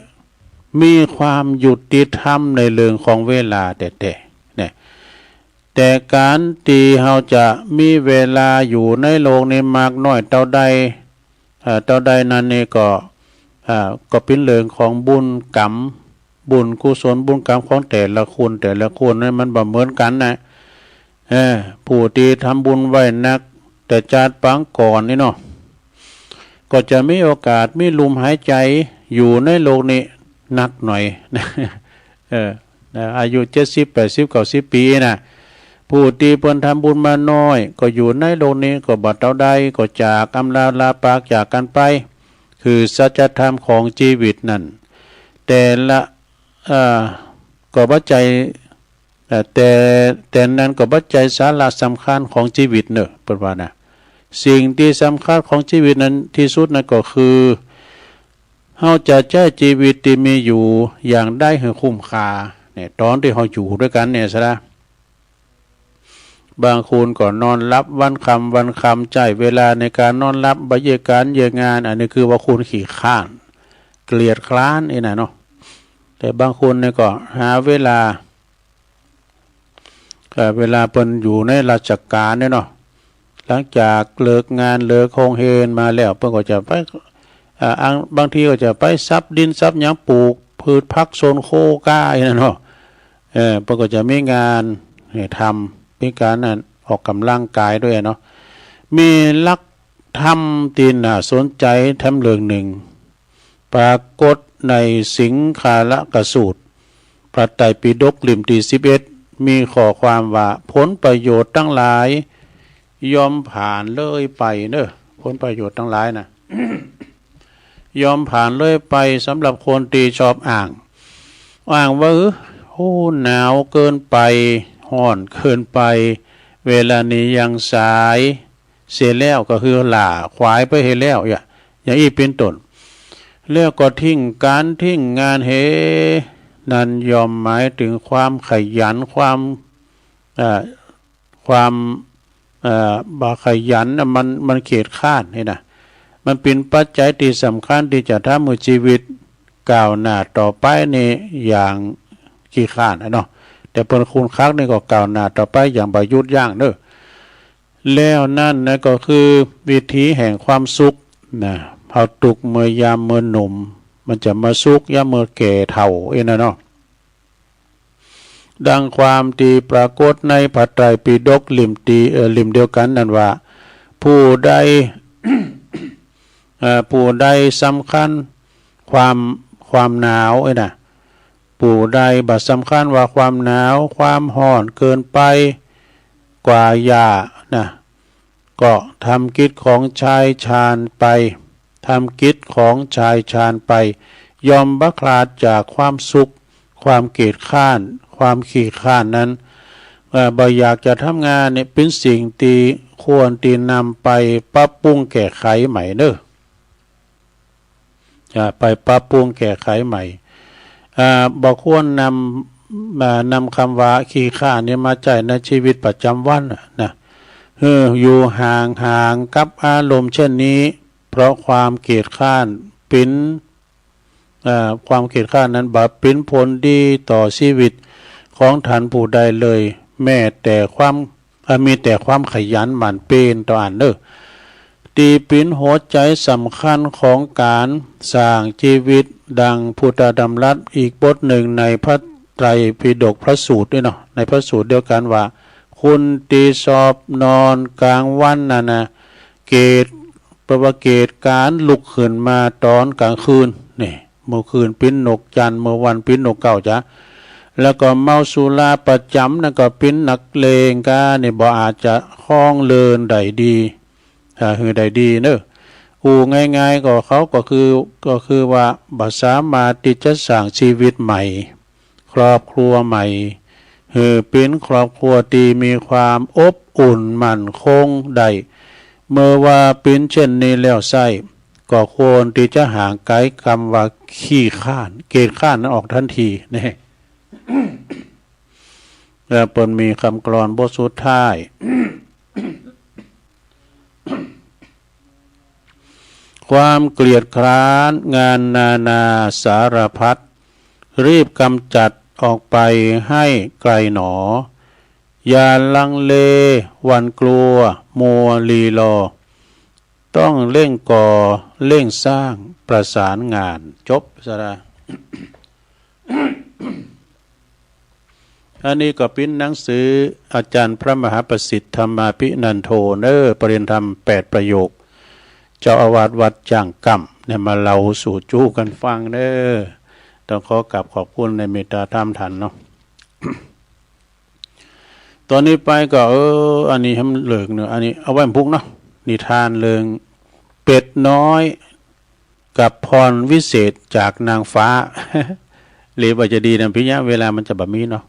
มีความยุติธรรมในเรื่องของเวลาแต๊ๆ เนี่ย แต่ก๋านตี้เฮาจะมีเวลาอยู่ในโลกนี้มากน้อยเต้าใด เอ่อ เต้าใดนั้นนี่ก็ อ่า ก็เป๋นเรื่องของบุญกรรม บุญกุศลบุญกรรมของแต่ละคน แต่ละคนนั้นมันบ่เหมือนกั๋นนะ เออ ผู้ตี้ทำบุญไว้นัก แต่จาติปางก่อนนี่เนาะ ก็จะมีโอกาสมีลมหายใจ๋อยู่ในโลกนี้นักหน่อยนะ เออ นะ อายุเจ็ดสิบ แปดสิบ เก้าสิบปี๋นะ ผู้ตี้เปิ้นทำบุญมาน้อย ก็อยู่ในโลกนี้ก็บ่เต้าใด ก็จากอำลาลาปากจากกั๋นไป คือสัจธรรมของจีวิตนั้น แต่ละ เอ่อ ก็บ่ใจ้ เอ่อ แต่ แต่นั้นก็บ่ใจ้สาระสำคัญของจีวิตเน่อ เปิ้นว่านะ สิ่งตี้สำคัญของจีวิตนั้นตี้สุดนั้นก็คือ เฮาจะใจ๊จีวิตตี้มีอยู่อย่างใดหื้อคุ้มค่า เนี่ย ต๋อนตี้เฮาอยู่ตวยกั๋นเนี่ย ศรัทธา บางคนก็นอนหลับวันค่ำวันค่ำ ใจ๊เวลาในก๋านนอนหลับ บ่เยียะก๋านเยียะงาน อันนี้คือว่าคนขี้คร้าน เกลียดคร้านนี่นะเนาะ แต่บางคนเนี่ยก็หาเวลา เอ่อ เวลาเปิ้นอยู่ในราชก๋านเนี่ยเนาะ หลังจากเลิกงานเลิกโฮงเฮนมาแล้ว เปิ้นก็จะไป อ่า อัง บางทีก็จะไปสับดินสับหยังปลูกพืชผักสวนครัวก้าอี้นะเนาะ เออ เปิ้นก็จะมีงานหื้อทำ มีก๋านนั้นออกก๋ำลังก๋ายตวยเนาะ มีหลักธรรมตี้น่าสนใจ๋แถมเรื่องนึ่ง ปรากฏในสิงคาละกสูตร พระไตรปิฎกเล่มตี้สิบเอ็ด มีข้อความว่า ผลประโยชน์ตังหลาย ย่อมผ่านเลยไปเน่อ ผลประโยชน์ตังหลายนะ ย่อมผ่านเลยไปสำหรับคนตี้ชอบอ้าง อ้างว่า เออ โอ้ หนาวเกินไป ฮ้อนเกินไป เวลานี้ยังสายเสียแล้ว ก็คือหล้าขวายไปเหียแล้ว อย่าง อย่างอี้เป๋นต้น แล้วก็ทิ้งก๋านทิ้งงานเหีย นั้นย่อมหมายเถิงความขยัน ความ เอ่อ ความ เอ่อ บ่ขยันน่ะ มัน มันเกียจคร้านนี่นะ มันเป๋นปัจจัยตี้สำคัญตี้จะทำหื้อจีวิต ก้าวหน้าต่อไปนี่อย่างขี้คร้านอะเนาะ แต่เปิ้นครึกครื้นนี่ก็ก้าวหน้าต่อไปอย่างบ่หยุดยั้งเนาะ แล้วนั้นนะก็คือวิถีแห่งความสุขนะ เฮาตุ๊กข์เมื่อยามเมื่อหนุ่ม มันจะมาสุขยามเมื่อแก่เฒ่าเองนะเนาะ ดังความตี้ปรากฏในพระไตรปิฎกเล่มตี้ เอ่อ เล่มเดียวกั๋นนั้นว่า ผู้ใด เอ่อ ผู้ใดสำคัญความ ความหนาวเอ้ยนะ ผู้ใดบ่สำคัญว่าความหนาว ความฮ้อนเกินไปกว่าอย่านะ ก็ทำกิจของชายชาญไป ทำกิจของชายชาญไป ย่อมบ่คลาดจากความสุข ความเกียจคร้าน ความขี้คร้านนั้น เอ่อ บ่อยากจะทำงานนี่ เป๋นสิ่งตี้ควรตี้นำไปปรับปรุงแก้ไขใหม่เนาะ อ่า ไปปรับปรุงแก้ไขใหม่ อ่า บ่ควรนำ อ่า นำกำว่าขี้คร้านนี่มาใจ๊ในชีวิตประจำวันน่ะนะ เออ อยู่ห่างๆ กับอารมณ์เช่นนี้ เพราะความเกียจคร้านเป๋น เอ่อ ความเกียจคร้านนั้นบ่เป๋นผลดีต่อชีวิตของท่านผู้ใดเลย แม้แต่ความ เอ่อ มีแต่ความขยันหมั่นเพียรเต้าอั้นเนาะ ตี้เป๋นหัวใจ๋สำคัญของก๋านสร้างชีวิต ดังพุทธดำรัสอีกบทนึ่งในพระไตรปิฎกพระสูตรเอ้ยเนาะ ในพระสูตรเดียวกั๋นว่า คนตี้ชอบนอนก๋างวันนั้นนะ เกียจ แปลว่าเกียจก๋านลุกขึ้นมาต๋อนก๋างคืน นี่ เมื่อคืนปิ้นนกจั่น เมื่อวันปิ้นนกเก๊าจ๊ะ แล้วก็เมาสุราประจ๋ำ แล้วก็ปิ้นนักเลงก้า นี่บ่อาจจะครองเรือนได้ดี อ่า หื้อได้ดีเนาะ อู้ง่ายๆ ก็เขาก็คือ ก็คือว่าบ่สามารถตี้จะสร้างชีวิตใหม่ ครอบครัวใหม่ หื้อเป๋นครอบครัวตี้มีความอบอุ่นมั่นคงได้ เมื่อว่าเป๋นเช่นนี้แล้วไส้ ก็ควรตี้จะห่างไก๋กำว่าขี้คร้าน เกียจคร้านนั้นออกทันที นี่ แล้วเปิ้นมีกำกลอนบทสุดท้าย ความเกลียดคร้านงานนานาสารพัด รีบกำจัดออกไปให้ไกลหนอ อย่าลังเลหวั่นกลัวมัวลีลอ ต้องเร่งก่อเร่งสร้างประสานงาน จบสาระ อันนี้ก็เป๋นหนังสืออาจ๋ารย์พระมหาประสิทธิ์ธรรมาภินันโทเนาะ ปริยญาณธรรมแปดประโยค เจ้าอาวาสวัดจ้างกล้ำเนี่ย มาเล่าสู่จู๊กั๋นฟังเนาะ ต้องขอกราบขอบคุณในเมตตาธรรมท่านเนาะ ต๋อนนี้ไปก็ เออ อันนี้หื้อเลิกเนาะ อันนี้เอาไว้พุ้งเนาะ นิทานเรื่องเป็ดน้อย กับพรวิเศษจากนางฟ้า หรือว่าจะดีนะพี่ยะ เวลามันจะบ่มีเนาะ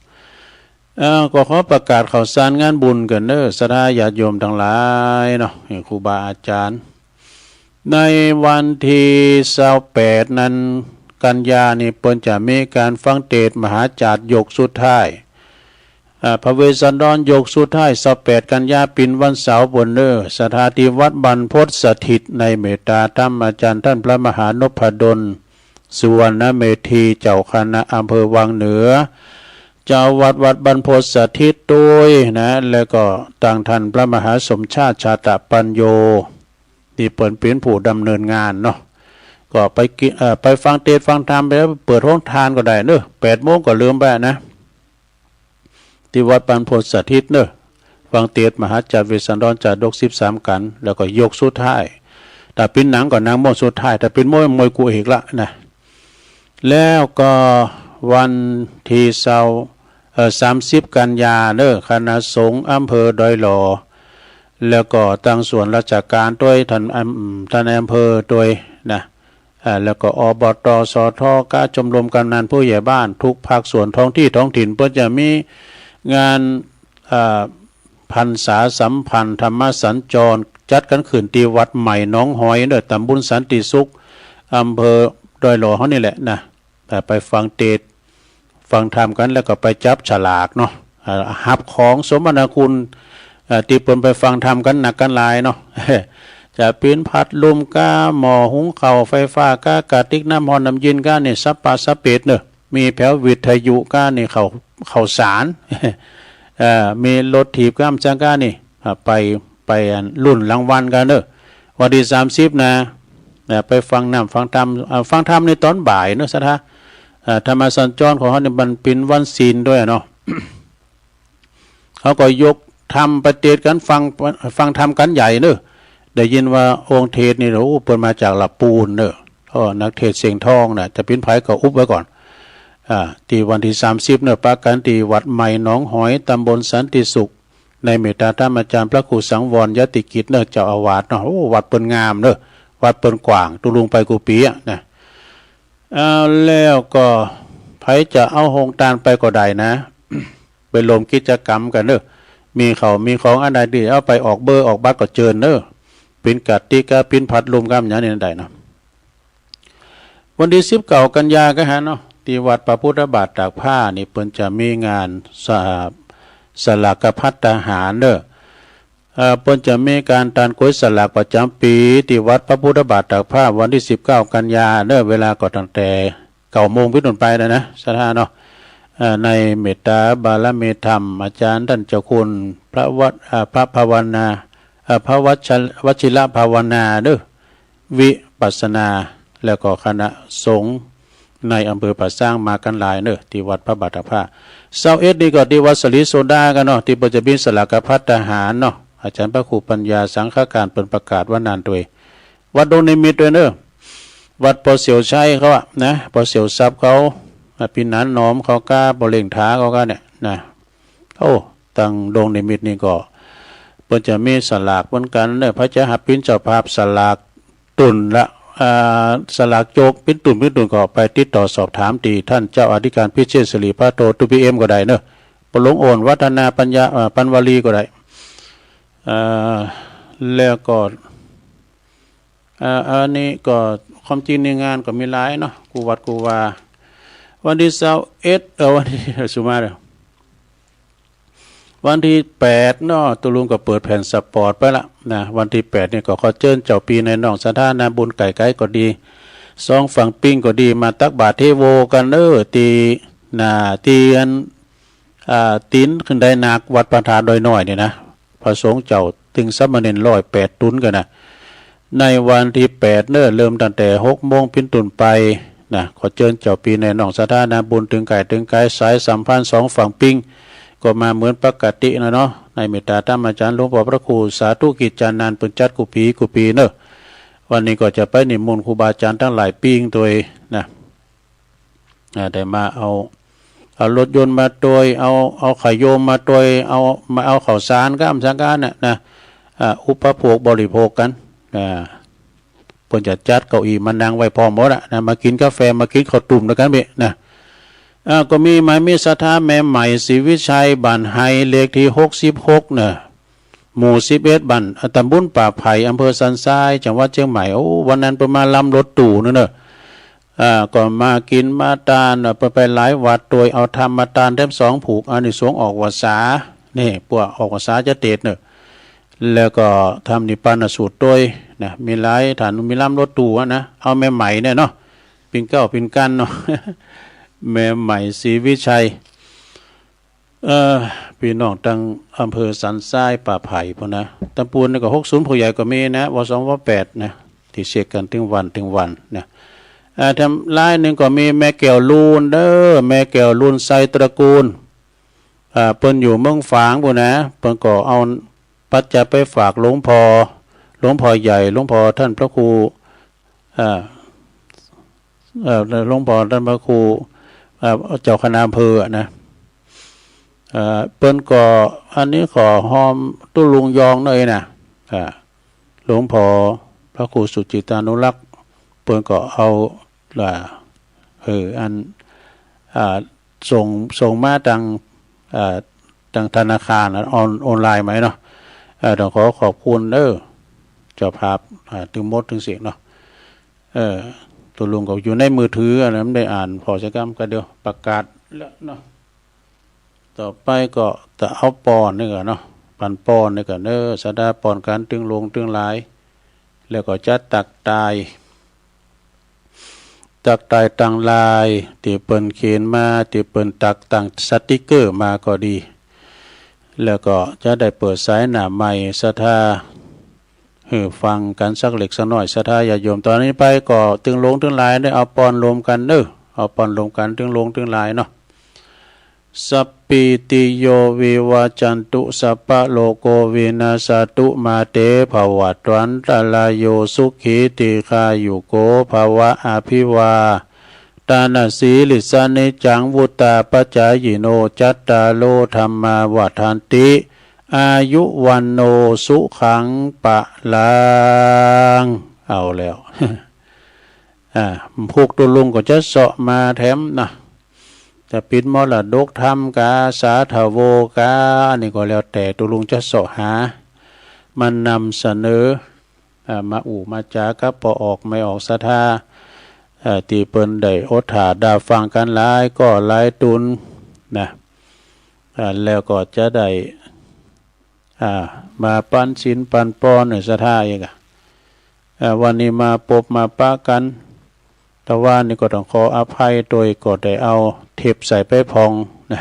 เอ่อ ก็ขอประกาศข่าวสารงานบุญกั๋นเนาะ ศรัทธาญาติโยมตังหลายเนาะ ครูบาอาจ๋ารย์ ในวันตี้ซาวแปดนั้น กันยานี่ เปิ้นจะมีก๋านฟังเตสน์มหาจาตุยกสุดท้าย อ่า พระเวสสันดรยกสุดท้าย ซาวแปดกันยา เป๋นวันเสาร์ เปิ้นเนาะ ศรัทธาตี้วัดบรรพตสถิต ในเมตตาธรรมอาจ๋ารย์ต้านพระมหานพดล สุวรรณเมธี เจ้าคณะอำเภอวังเหนือ เจ้าวัดวัดบรรพตสถิตตวยนะ แล้วก็ตางต้านพระมหาสมชาติชาตปัญโญ ตี้เปิ้นเป๋นผู้ดำเนินงานเนาะ ก็ไปกิ เอ่อ ไปฟังเตสน์ฟังธรรมไปแล้ว เปิดโฮงทานก็ได้เนาะ แปดโมงก็เริ่มไปนะ ตี้วัดบรรพตสถิตเนาะ ฟังเตสน์มหาจาตุเวสสันดรจาดกสิบสามกัณฑ์ แล้วก็ยกสุดท้าย ถ้าเป๋นหนังก็หนังม้วนสุดท้าย ถ้าเป๋นมวย มวยกู้เอกละนะ แล้วก็วันตี้ซาว เอ่อ สามสิบกันยาเนาะ คณะสงฆ์อำเภอดอยหล่อ แล้วก็ตางส่วนราชก๋านตวย ต้าน อืม ต้านนายอำเภอตวยนะ อ่า แล้วก็ อบต สท กะ ชมรมกำนันผู้ใหญ่บ้าน กู้ภาคส่วนท้องตี้ท้องถิ่น เปิ้นจะมีงาน อ่า พรรษาสัมพันธ์ธรรมสัญจร จัดกั๋นขึ้นตี้วัดใหม่หนองหอยเนาะ ตำบลสันติสุข อำเภอดอยหล่อเฮานี่แหละนะ อ่า ไปฟังเตสน์ฟังธรรมกั๋น แล้วก็ไปจับฉลากเนาะ อ่า ฮับของสมนาคุณ อ่า ตี้เปิ้นไปฟังธรรมกั๋นนักกั๋นหลายเนาะ จะเป๋นผัดลมก้า หม้อหุงข้าวไฟฟ้าก้า กระติกน้ำฮ้อนน้ำเย็นก้านี่ สัปปะสะเปดเน่อ มีแผววิทยุก้านี่ ข่าว ข่าวสาร เอ่อ มีรถถีบก้ามจังก้านี่ อ่า ไป ไปอันลุ้นรางวัลกั๋นเน่อ วันตี้สามสิบนะ นะ ไปฟังน้ำฟังธรรม อ่า ฟังธรรมในต๋อนบ่ายเน่อ ศรัทธา อ่า ธรรมสัญจรของเฮานี่มันเป๋นวันศีลตวยเนาะ เขาก็ยกธรรมไปเตศน์กั๋นฟัง ฟังธรรมกั๋นใหญ่เน่อ ได้ยินว่าองค์เทศน์นี่ โอ้ เปิ้นมาจากละปูนเน่อ อ้อ นักเทศน์เสียงทองนะ จะเป๋นใผก็อุบไว้ก่อน อ่า ตี้วันตี้สามสิบเน่อ ปะกั๋นตี้วัดใหม่หนองหอย ตำบลสันติสุข ในเมตตาธรรมอาจารย์พระครูสังวรยติกิจเน่อ เจ้าอาวาสเนาะ โอ้ วัดเปิ้นงามเน่อ วัดเปิ้นกว้าง ตุ๊ลุงไปกู้ปี๋อะนะ อ่า แล้วก็ใผจะเอาโฮงตานไปก็ได้นะ ไปร่วมกิจกรรมกั๋นเน่อ มีข้าวมีของอันใดตี้เอาไปออกเบอร์ออกบัตรก็เจิญเน่อ เป๋นกระติกก้า เป๋นผัดลมก้า อย่างนี้ได้เนาะ วันตี้สิบเก้ากันยาก้าหั้นเนาะ ตี้วัดพระพุทธบาทตากผ้านี่ เปิ้นจะมีงานสห สลากภัตตาหารเน่อ เอ่อ เปิ้นจะมีก๋านตานก๋วยสลากประจ๋ำปี๋ ตี้วัดพระพุทธบาทตากผ้า วันตี้สิบเก้ากันยาเน่อ เวลาก็ตั้งแต่เก้าโมงเป๋นต้นไปนะนะ ศรัทธาเนาะ เอ่อ ในเมตตาบารมีธรรม อาจารย์ต้านเจ้าคุณพระวัช เอ่อ พระภาวนา เอ่อ พระวัช วชิรภาวนาเน่อ วิปัสสนา แล้วก็คณะสงฆ์ในอำเภอป่าซางมากั๋นหลายเน่อ ตี้วัดพระบาทตากผ้า ซาวเอ็ดนี่ก็ตี้วัดสะหลีโสดากั๋นเนาะ ตี้เปิ้นจะมีสลากภัตตาหารเนาะ อาจารย์พระครูปัญญาสังฆการเปิ้นประกาศวันนั้นตวย วัดดงนิมิตตวยเน่อ วัดป้อเสี่ยวชัยเขาอะนะ ป้อเสี่ยวทรัพย์เขา อ่ะ ปี้หนานหนอมเขาก้า ป้อเล่งถาเขาก้าเนี่ยนะ โอ้ ตังดงนิมิตนี่ก็ เปิ้นจะมีสลากเหมือนกั๋นเน่อ ใผจะหับเป๋นเจ้าภาพสลากตุ๊นละ อ่า สลากโจกเป๋นตุ๊นเป๋นตุ๊นก็ไปติดต่อสอบถามตี้ต้านเจ้าอธิการพิเชษฐศิริพัทโท ตุ๊ พีเอ็ม ก็ได้เน่อ ป้อหลวงโอนวัฒนาปัญญา เอ่อ ปัญวลีก็ได้ เอ่อ แล้วก็ อ่า อันนี้ก็ความจริงในงานก็มีหลายเนาะ กู้วัดกู้วา วันตี้ซาวเอ็ด เอ่อ วันตี้ สุมาเด้อ วันตี้แปดเนาะ ตุ๊ลุงก็เปิดแผ่นสปอตไปละนะ วันตี้แปดนี่ก็ขอเจิญเจ้าปี้นายน้องศรัทธานาบุญไก๋ๆก็ดี สองฝั่งปิ้งก็ดี มาตักบาตรเทโวกั๋นเน่อ ตี้ น่ะ ตี้อัน อ่า ตี๋นขึ้นดอยหนัก วัดพระธาตุดอยน้อยนี่นะ พระสงฆ์เจ้าตึงสามเณรร้อยแปดตุ๊นกั๋นนะ ในวันตี้แปดเน่อ เริ่มตั้งแต่หกโมงเป๋นต้นไปนะ ขอเจิญเจ้าปี้นายน้องศรัทธานาบุญ ตึงใก้ตึงไก๋ สายสัมพันธ์สองฝั่งปิ้ง ก็มาเหมือนปกตินะเนาะ ในเมตตาธรรมอาจารย์หลวงป้อพระครูสาธุกิจจานันท์ เปิ้นจัดกู้ปี๋กู้ปี๋เน่อ วันนี้ก็จะไปนิมนต์ครูบาอาจารย์ตังหลายปิ้งตวยนะ อ่า ได้มาเอา เอารถยนต์มาตวย เอา เอาขยโยมมาตวย เอา มาเอาข้าวสารก้ามสังฆานะนะ อ่า อุปโภคบริโภคกั๋น อ่า เปิ้นจะจัดเก้าอี้มานั่งไว้พร้อมหมดอะนะ มากิ๋นกาแฟ มากิ๋นข้าวตุ้มตวยกั๋นเบ้อนะ อ่า ก็มีหมายมีศรัทธาแม่ใหม่ศรีวิชัย บ้านไฮ เลขตี้หกสิบหกเน่อ หมู่สิบเอ็ด บ้าน อ่า ตำบลป่าไผ่ อำเภอสันทราย จังหวัดเจียงใหม่ โอ้ วันนั้นเปิ้นมาลำรถตู้นั่นเน่อ อ่า ก็มากิ๋นมาตาน เปิ้นไปหลายวัดตวย เอาธรรมมาตานแถมสองผูก อานิสงส์ออกพรรษา นี่ พวกออกพรรษาจะเตศน์เน่อ แล้วก็ทำนิพพานสูตรตวยนะ มีหลาย ถ้ามีลำรถตู้อะนะ เอาแม่ใหม่เนี่ยเนาะ ปิ้งเก๊าปิ้งกั้นเนาะ แม่ใหม่ศรีวิชัย เอ่อ ปี้น้องตังอำเภอสันทราย ป่าไผ่พู้นนะ ตำปูนนี่ก็หกศูนย์ ผู้ใหญ่ก็มีนะ ว สอง ว แปดนะ ตี้เช็คกั๋นตึงวันตึงวันนะ อ่า แถมลายนึ่งก็มีแม่แก้วลูนเน่อ แม่แก้วลูนไซตระกูล อ่า เปิ้นอยู่เมืองฝางพู้นนะ เปิ้นก็เอาปัจจัยไปฝากหลวงป้อ หลวงป้อใหญ่ หลวงป้อต้านพระครู อ่า เอ่อ หลวงป้อต้านพระครู เอ่อ เจ้าคณะอำเภออะนะ เอ่อ เปิ้นก็ อันนี้ขอฮอมตุ๊ลุงยองหน่อยนะ อ่า หลวงป้อพระครูสุจิตตานุรักษ์ เปิ้นก็เอา อ่า เออ อัน อ่า ส่ง ส่งมาตาง อ่า ตางธนาคารนะ ออน ออนไลน์มาเนาะ เออ ต้องขอขอบคุณเด้อ เจ้าภาพ อ่า ตึงหมดตึงเสี้ยงเนาะ เออ ตุ๊ลุงก็อยู่ในมือถืออะนะ บ่ได้อ่านผ่อสักกำ ก็เดี๋ยวประกาศแล้วเนาะ ต่อไปก็จะเอาปอนนี่ก่อนเนาะ ปันปอนนี่ก่อนเด้อ ศรัทธาปอนกั๋นตึงหลวงตึงหลาย แล้วก็จะตักตาย ตักตายตังลายตี้เปิ้นเขียนมา ตี้เปิ้นตักตังสติกเกอร์มาก็ดี แล้วก็จะได้เปิดสายหน้าไมค์ศรัทธาหื้อฟังกั๋นสักเล็กสักน้อย ศรัทธาญาติโยม ต่อนี้ไปก็ตึงหลงตึงหลายได้เอาปอนรวมกั๋นเน่อ เอาปอนรวมกั๋นตึงหลงตึงหลายเนาะ สัพพีติโยวิวัจจันตุ สัพพะโรโควินัสสะตุ มาเตภวัตวันตรายโย สุขีทีฆายุโกภะวะ อะภิวาทะนะสีลิสสะ นิจจังวุฑฒาปะจายิโน จัตตาโรธัมมาวัฑฒันติ อายุวัณโณสุขังพะลัง เอาแล้ว อ่า ผูกตุลุงก็จะเซาะมาแถมนะ จะปิดมรดกธรรมกา สาธโวกา อันนี้ก็แล้วแต่ตุลุงจะเซาะหา มานำเสนอ อ่า มาอู้มาจ๋ากับป้อออกแม่ออกศรัทธา อ่า ตี้เปิ้นได้อดถ้าดาฟังกั๋นหลายก้อหลายตุ๊นนะ อ่า แล้วก็จะได้ อ่า มาปั๋นศีลปั๋นปอนหื้อศรัทธาอีกอะ อ่า วันนี้มาปบมาปะกั๋น ตะวานี้ก็ต้องขออภัยตวย ก็ได้เอาเทปใส่ไปพ่องนะ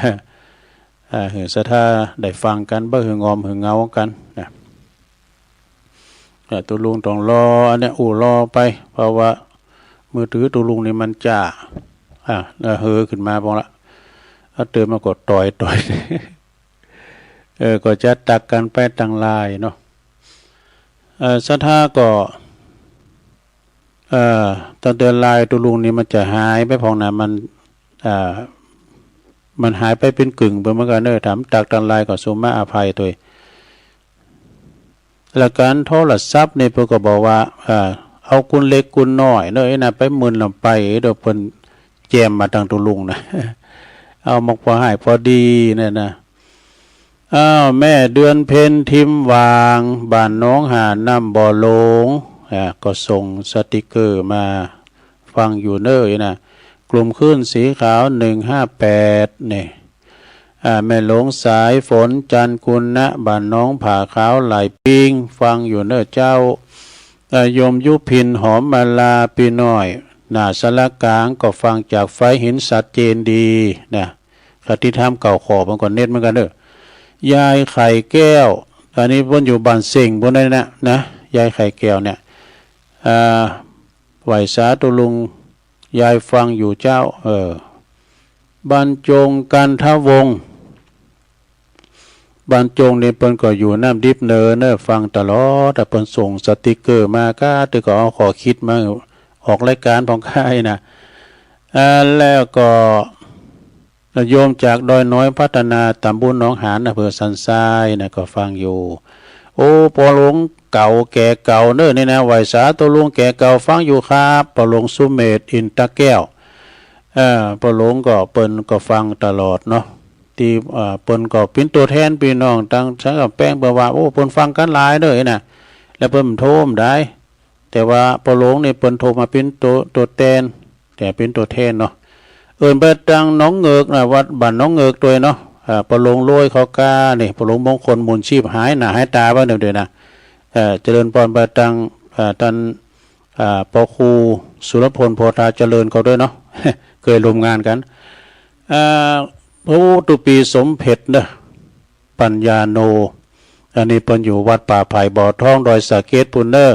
อ่า หื้อศรัทธาได้ฟังกั๋น บ่หื้องอมหื้อเหงากั๋นนะ อ่า ตุลุงต้องรออันเนี้ย อู้รอไป เพราะว่ามือถือตุลุงนี่มันจ้า อ่า เออ เฮอขึ้นมาพ่องละ เอาเติมมาก็ต่อยต่อย เออ ก็จะตักกั๋นไปตังลายเนาะ เอ่อ ศรัทธาก็ เอ่อ ตั้งแต่ลายตุลุงนี่มันจะหายไปพ่องนะ มัน เอ่อ มันหายไปเป๋นกึ่งไปเหมือนกั๋นเน่อ ถ้ามันตักตังลายก็สุมาอภัยตวย แล้วก๋านโทรศัพท์นี่เปิ้นก็บอกว่า เอ่อ เอากุนเล็กกุนน้อยเน่อ ไอ้นั่นไปหมื่นลำไป เดี๋ยวเปิ้นแจมมาตังตุลุงนะ เอามาพอหายพอดีเนี่ยนะ อ้าว แม่เดือนเพ็ญ ทิมหว่าง บ้านหนองหาน น้ำบ่อหลง อ่า ก็ส่งสติกเกอร์มาฟังอยู่เน่อนะ กลุ่มคลื่นสีขาว หนึ่งห้าแปด นี่ อ่า แม่หลวงสายฝน จันทร์กุณะ บ้านหนองผาขาว หลายปิ้ง ฟังอยู่เน่อเจ้า อ่า โยมยุพิน หอมมาลา ปี้น้อย หน้าสารกลาง ก็ฟังจากไฟหินชัดเจนดีนะ คติธรรมเก้าข้อ มันก็เน็ตเหมือนกั๋นเน่อ ยายไข่แก้ว อันนี้เปิ้นอยู่บ้านเซ็งปู๊นนะ นะ ยายไข่แก้วเนี่ย อ่า ไหว้สาตุลุง ยายฟังอยู่เจ้า เออ บรรจง กันทวงศ์ บรรจงนี่เปิ้นก็อยู่น้ำดิบเนินเน่อ ฟังตลอด แต่เปิ้นส่งสติกเกอร์มา ก้าตึกก็เอาข้อคิดมาออกรายการพ่องข้านะ อ่า แล้วก็ โยมจากดอยน้อยพัฒนา ตำบลหนองหาน อำเภอสันทรายนะ ก็ฟังอยู่ โอ้ ป้อหลวงเก่าแก่เก่าเน่อนี่นะ ไหว้สาตุลุงแก่เก่า ฟังอยู่ครับ ป้อหลวงสุเมธ อินตะแก้ว เอ่อ ป้อหลวงก็เปิ้นก็ฟังตลอดเนาะ ตี้ เอ่อ เปิ้นก็เป๋นตั๋วแทนปี้น้องตังสังกำแปง เปิ้นว่า โอ้ เปิ้นฟังกั๋นหลายเน่อนะ แล้วเปิ้นโทรบ่ได้ แต่ว่าป้อหลวงนี่เปิ้นโทรมาเป๋นตั๋ว ตั๋วแตน แต่เป๋นตั๋วแทนเนาะ เอิ้นไปตังหนองเหงือกนะ วัดบ้านหนองเหงือกตวยเนาะ อ่า ป้อหลวงโรยเขาก้านี่ ป้อหลวงมงคล หมุนชีพ หายหน้าหายต๋าไปเดี๋ยวนี้นะ เอ่อ เจริญปอนไปตัง อ่า ต้าน อ่า ป้อครูสุรพล โพธาเจริญเขาตวยเนาะ เกยร่วมงานกั๋น อ่า พระครูตุปีสมเพ็ญเน่อ ปัญญาโน อันนี้เปิ้นอยู่วัดป่าไผ่บ่อทอง ดอยสะเก็ดปู๊นเน่อ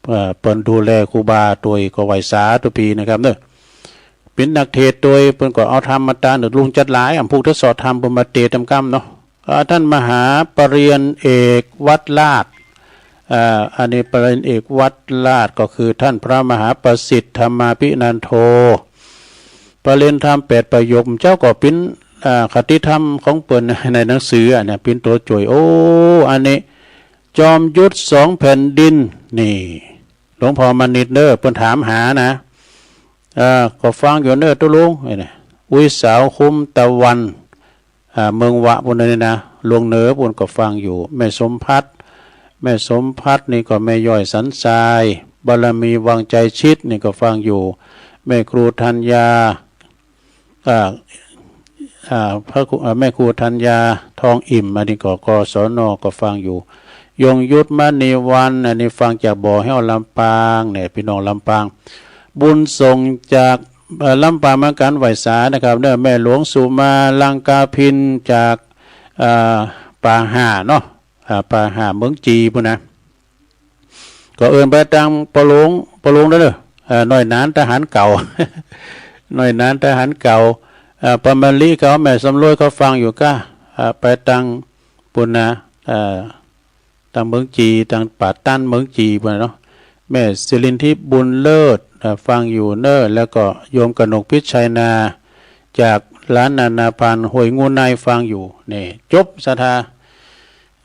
เอ่อ เปิ้นดูแลครูบาตวย ก็ไหว้สาตุปีนะครับเน่อ เป๋นนักเทศน์ตวย เปิ้นก็เอาธรรมมาตราเน่อ ลุงจัดหลาย อำผูกทดสอบธรรม เปิ้นมาเตศน์ตำกำเนาะ อ่า ต้านมหาปริญญาเอกวัดราช อ่า อันนี้ปริญญาเอกวัดราชก็คือต้านพระมหาประสิทธิ์ ธรรมาภินันโท ประเรียนธรรมแปดประโยค เจ้าก็เป๋น อ่า คติธรรมของเปิ้นในหนังสืออันเนี้ย เป๋นตั๋วจ่วย โอ้ อันนี้ จอมยุทธสองแผ่นดิน นี่ หลวงพ่อมณิษฐ์เน่อ เปิ้นถามหานะ อ่า ก็ฟังอยู่เน่อตุลุง ไอ้เนี่ย อุ๊ยสาวคุ้มตะวัน อ่า เมืองวะปู๊นนี่นะ ลวงเหนือปู๊นก็ฟังอยู่ แม่สมภัทร แม่สมภัทรนี่ก็แม่ย้อยสันทราย บารมีวังไชยชิตนี่ก็ฟังอยู่ แม่ครูธัญญา อ่า อ่า พระครู อ่า แม่ครูธัญญา ทองอิ่ม อันนี้ก็ กศน ก็ฟังอยู่ ยงยุทธ มณีวรรณ อันนี้ฟังจากบ่อแฮ้วลำปางเนี่ย พี่น้องลำปาง บุญส่งจาก เอ่อ ลำปางเหมือนกั๋น ไหว้สานะครับเนอะ แม่หลวงสุมา ลังกาภิณ จาก เอ่อ ป่าห่าเนาะ อ่า ป่าห่าเมืองจี๋ปู้นนะ ก็เอิ้นไปตางปอหลวง ปอหลวงเด้อ เอ่อ น้อยหนานทหารเก่า น้อยหนานทหารเก่า เอ่อ ป้ามะลิเขา แม่สำรวยเขาฟังอยู่ก้า เอ่อ ไปตางปู้นนะ เอ่อ ตางเมืองจี๋ ตางป่าตันเมืองจี๋ปู้นนะเนาะ แม่สิรินทิพย์ บุญเลิศ เอ่อ ฟังอยู่เน้อ แล้วก็โยมกนกพิชชัยนา จากหลานนานาพันธ์ ห้วยงูใน ฟังอยู่ นี่ จบศรัทธา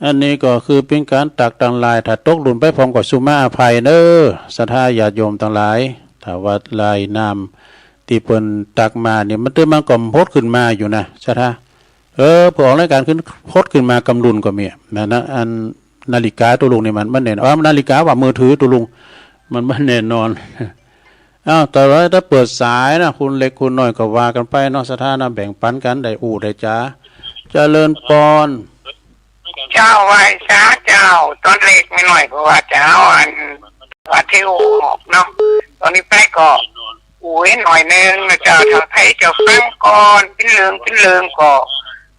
อันนี้ก็คือเป๋นก๋านตักตังหลาย ถ้าตกหล่นไปพ่องก็สุมาอภัยเน้อ ศรัทธาญาติโยมตังหลาย ถ้าว่าลายน้ำตี้เปิ้นตักมาเนี่ย มันตึงมันก็พดขึ้นมาอยู่นะ ศรัทธา เออ เปื้อออกรายก๋านขึ้น พดขึ้นมากำลุ่นก็มี นะ นะ อันนาฬิกาตุ๊ลุงนี่มัน มันแน่น เออ นาฬิกาว่ามือถือตุ๊ลุง มันบ่แน่นอน อ้าว แต่ว่าถ้าเปิดสายนะ คุณเล็กคุณน้อยก็ว่ากั๋นไปเนาะ ศรัทธานะ แบ่งปันกั๋น ได้อู้ได้จ๋า เจริญปอน เจ้า ไหว้สาเจ้า ตอนเล็กแม่น้อยก็ว่าเจ้า อัน ว่าเที่ยวออกเนาะ ตอนนี้ไปก็ อู้หน่อยนึ่งนะเจ้า ถ้าใผจะฟังก่อน เป๋นเรื่อง เป๋นเรื่องก็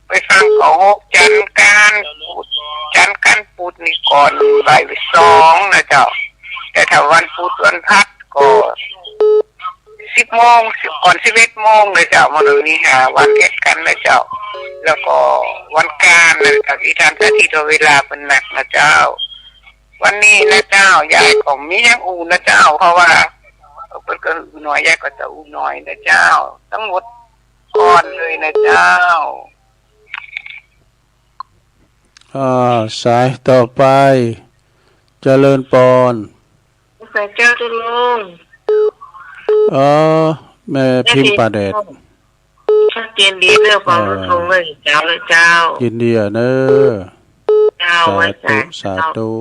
ไปฟังก็หกจันทร์กั๋น จันทร์กั๋นพุธนี่ก่อนบ่ายสองนะเจ้า แต่ถ้าวันพุธวันพฤหัสก็ สิบโมง สิบ ก่อนสิบเอ็ดโมงนะเจ้า มื้อนี้หาวันเอ็ดกั๋นนะเจ้า แล้วก็วันก๋านนะเจ้า อีต๋ามสถิตเวลาเปิ้นนัดนะเจ้า วันนี้นะเจ้า ยายก็บ่มีหยังอู้นะเจ้า เพราะว่าเปิ้นก็อู้หน่อย ยายก็จะอู้หน่อยนะเจ้า ตึงหมดก่อนเลยนะเจ้า อ่า สายต่อไป เจริญปอน สายเจ้าตุ๊ลุง เออ แม่พิมพ์ป่าแดด ชัดเจนดีเน้อ ฟัง เออ ตรงเลยเจ้าเลยเจ้า ยินดีอะเน้อ เจ้า สาธุ ไหว้สา สาธุ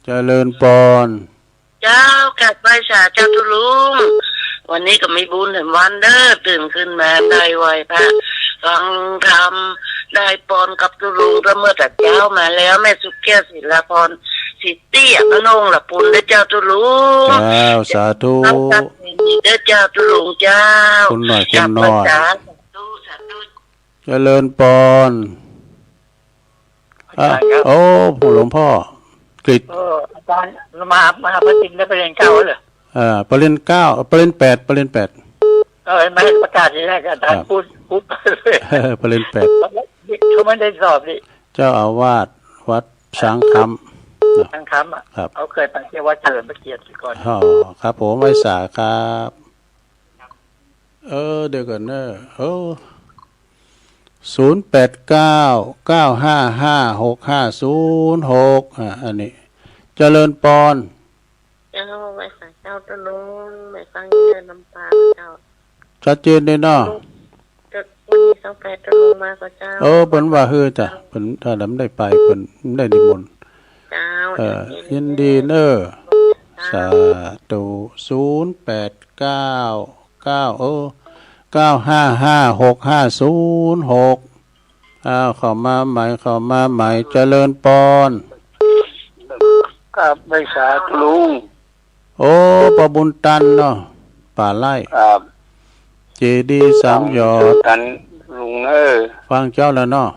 เจ้า เจริญปอน เจ้า กราบไหว้สาเจ้าตุ๊ลุง วันนี้ก็มีบุญแถมวันเน้อ ตื่นขึ้นมาได้ไหว้พระ ฟังธรรม ได้ปอนกับตุ๊ลุง ก็เมื่อแต่เจ๊ามาแล้ว แม่สุขแก้ว ศิลาพร ศรีเตี้ย พนงละปุณเด้อเจ้าตุ๊ลุง เจ้า สาธุ เจ้า เด้อเจ้าตุ๊ลุงเจ้า คุณหน่อย คุณหน่อย กราบไหว้สา สาธุ สาธุ เจริญปอน อาจ๋ารย์ครับ อ่ะ โอ้ หลวงพ่อกฤษ เออ อาจ๋ารย์ มหา มหาประสิทธิ์ได้ไปเรียนเก้าเหรอ อ่า ไปเรียนเก้า ไปเรียนแปด ไปเรียนแปด เออ เห็นไหม ประกาศทีแรกอาจ๋ารย์ ครับ พูด พูดไปเลย เออ ไปเรียนแปด เขาไม่ได้สอบนี่ เจ้าอาวาสวัดช้างคำ ช้างคำอะ ครับ เขาเคยไปเที่ยววัดเฉลิมพระเกียรติก่อน อ๋อ ครับผม ไหว้สาครับ เออ เดี๋ยวก่อนเนอะ เออ ศูนย์แปดเก้า เก้าห้าห้า หกห้าศูนย์หก อ่ะ อันนี้ เจริญปอน เจ้า ไหว้สาเจ้าตุ๊ลุง ไหว้ฟังอยู่เนินลำปางเจ้า ชัดเจนเลยเนาะ ตุ๊ลุง วันที่สองแปดตุ๊ลุงมาก่อเจ้า เออ เปิ้นว่าหื้อจ้ะ เปิ้น ถ้าลำได้ไป เปิ้นได้นิมนต์ เจ้า เออ ชัดเจน ยินดีเน้อ เจ้า สาธุ ศูนย์แปดเก้า เก้า เออ เก้าห้าห้า หกห้าศูนย์หก อ้าว เข้ามาใหม่ เข้ามาใหม่ เจริญปอน ครับ ไหว้สาตุ๊ลุง โอ้ ป้อบุญตันเนาะ ป่าไร่ ครับ เจดีย์สามหยอด บุญตันลุงเอ้อ ฟังเจ้าแล้วเนาะ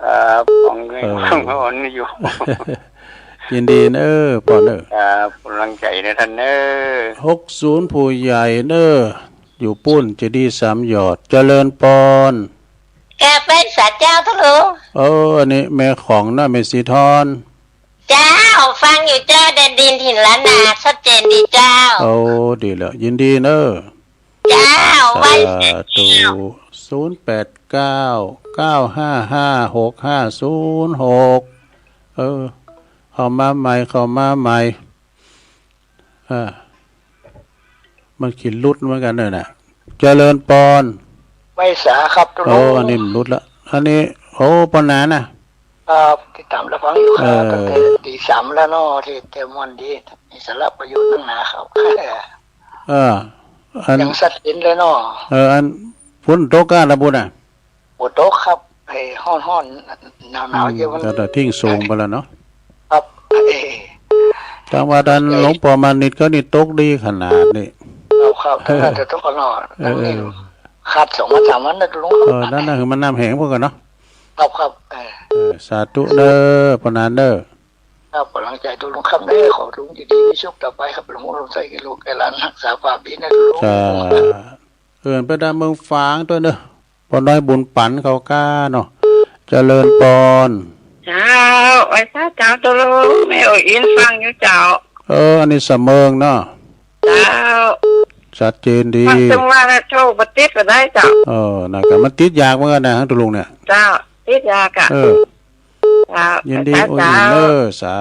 ครับ ฟัง เออ ฟังอ่อนอยู่ ยินดีเน้อ ปอนเน้อ ครับ ก๋ำลังใจ๋นะต้านเน้อ หกศูนย์ ผู้ใหญ่เน้อ อยู่ปู๊น เจดีย์สามหยอด เจริญปอน กราบไหว้สาเจ้าตุ๊ลุง เออ อันนี้แม่ของเนาะ แม่ศรีทร เจ้า ฟังอยู่เจ้า แดนดินถิ่นล้านนา ชัดเจนดีเจ้า โอ้ ดีแล้ว ยินดีเน้อ เจ้า สาธุ ไหว้สาเจ้า ศูนย์แปดเก้า เก้าห้าห้า หกห้าศูนย์หก เออ เข้ามาใหม่ เข้ามาใหม่ อ่า มันขีดหลุดเหมือนกั๋นเน้อน่ะ เจริญปอน ไหว้สาครับตุ๊ลุง โอ้ อันนี้มันหลุดละ อันนี้ โอ้ ปอหนานน่ะ ครับ ติดต๋ามรับฟังอยู่ครับ เออ ตั้งแต่ตีสามแล้วเนาะ ตี้ ตี้ม่วนดี มีสาระประโยชน์นักหนาครับ เออ อัน ยังชัดเจนเลยเนาะ เออ อัน ฝนตกก้าละบุญน่ะ บ่ตกครับ ไอ้ฮ้อนๆ หนาวๆ อืม เย็นมัน แต่ แต่ทิ้งสูงไปแล้วเนาะ ครับ เอ่อ จังว่าต้านหลวงป้อมานิดก็นี่ตกดีขนาดนี้ ครับ ครับ แต่ต้องขอหน่อย เออ นั่นนี่ เออ ขาดสองวันสามวันนะลุง เออ นั่นน่ะคือมันน้ำแห้งพวกกันเนาะ ครับ ครับ เออ เออ สาธุเด้อ ป้อหนานเด้อ ครับ ก๋ำลังใจ๋ตุ๊ลุงครับเด้อ ขอลุงอยู่ดีมีสุขต่อไปครับลุง ลุงใส่ลูกแก่หลานรักษาความดีนะลุง จ้า เอิ้นไปตางเมืองฝางตวยเนาะ ป้อน้อยบุญปั๋นเขาก้าเนาะ เจริญปอน เจ้า ไหว้สาเจ้าตุ๊ลุง แม่โออินฟังอยู่เจ้า เออ อันนี้สะเมิงเนาะ เจ้า ชัดเจนดี ฟังจังหวะนะ โทรบ่ติดก็ได้เจ้า เออ นะ ก็มันติดยากเหมือนกั๋นนะ ตุ๊ลุงเนี่ย เจ้า ติดยากอะ เออ เจ้า ยินดี สาธุ โอ้ย เจ้า เออ สา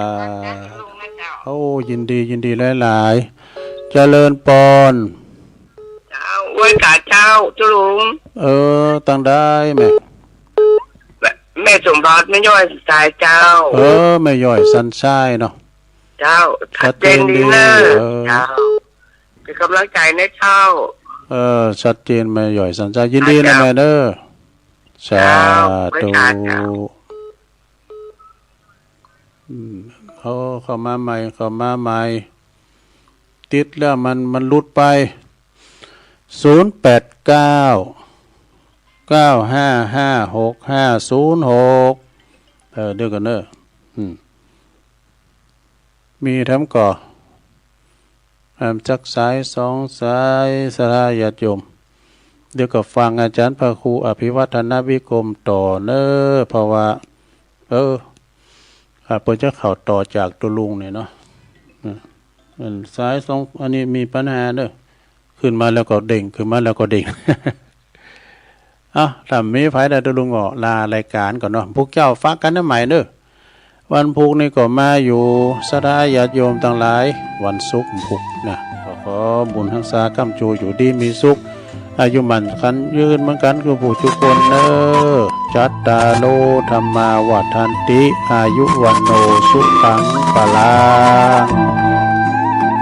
โอ้ ยินดี ยินดีหลายๆ เจริญปอน เจ้า ไหว้สาเจ้าตุ๊ลุง เออ ตางใดแม่ แม่ แม่สมบัติ แม่ย้อยสันทรายเจ้า เออ แม่ย้อยสันทรายเนาะ เจ้า ชัดเจนดี ชัดเจนดีเนอะ เออ เจ้า เป๋นก๋ำลังใจ๋นะเจ้า เออ ชัดเจน แม่ย้อยสันทราย ยินดีนะ เจ้า แม่เด้อ สาธุ เจ้า ไหว้สาเจ้า อืม เขาเข้ามาใหม่ เข้ามาใหม่ ติดแล้วมัน มันหลุดไป ศูนย์แปดเก้า เก้าห้าห้า หกห้าศูนย์หก เออ เดี๋ยวก่อนเนอะ อืม มีแถมก่อ อ่า จักสายสองสาย ศรัทธาญาติโยม เดี๋ยวก็ฟังอาจ๋ารย์พระครูอภิวัฒนวิกรมต่อเนอะ เพราะว่า เออ อ่า เปิ้นจะเข้าต่อจากตุ๊ลุงเนี่ยเนาะ อืม อันสายสอง อันนี้มีปัญหาเนอะ ขึ้นมาแล้วก็เด้ง ขึ้นมาแล้วก็เด้ง เอ้า ถ้ามีไผได้ตุ๊ลุงก็ลารายก๋านก่อนเนาะ พุกเจ้าฟังกั๋นได้ใหม่เนอะ วันพุกนี่ก็มาอยู่ ศรัทธาญาติโยมตังหลาย วันศุกร์พุกนะ ก็ขอบุญฮักษาก้ำจูอยู่ดีมีสุข อายุหมั้นขวัญยืนเหมือนกั๋นกู้ผู้กู้คนเนอะ จัตตาโร ธัมมา วัฑฒันติ อายุ วัณโณ สุขัง พลัง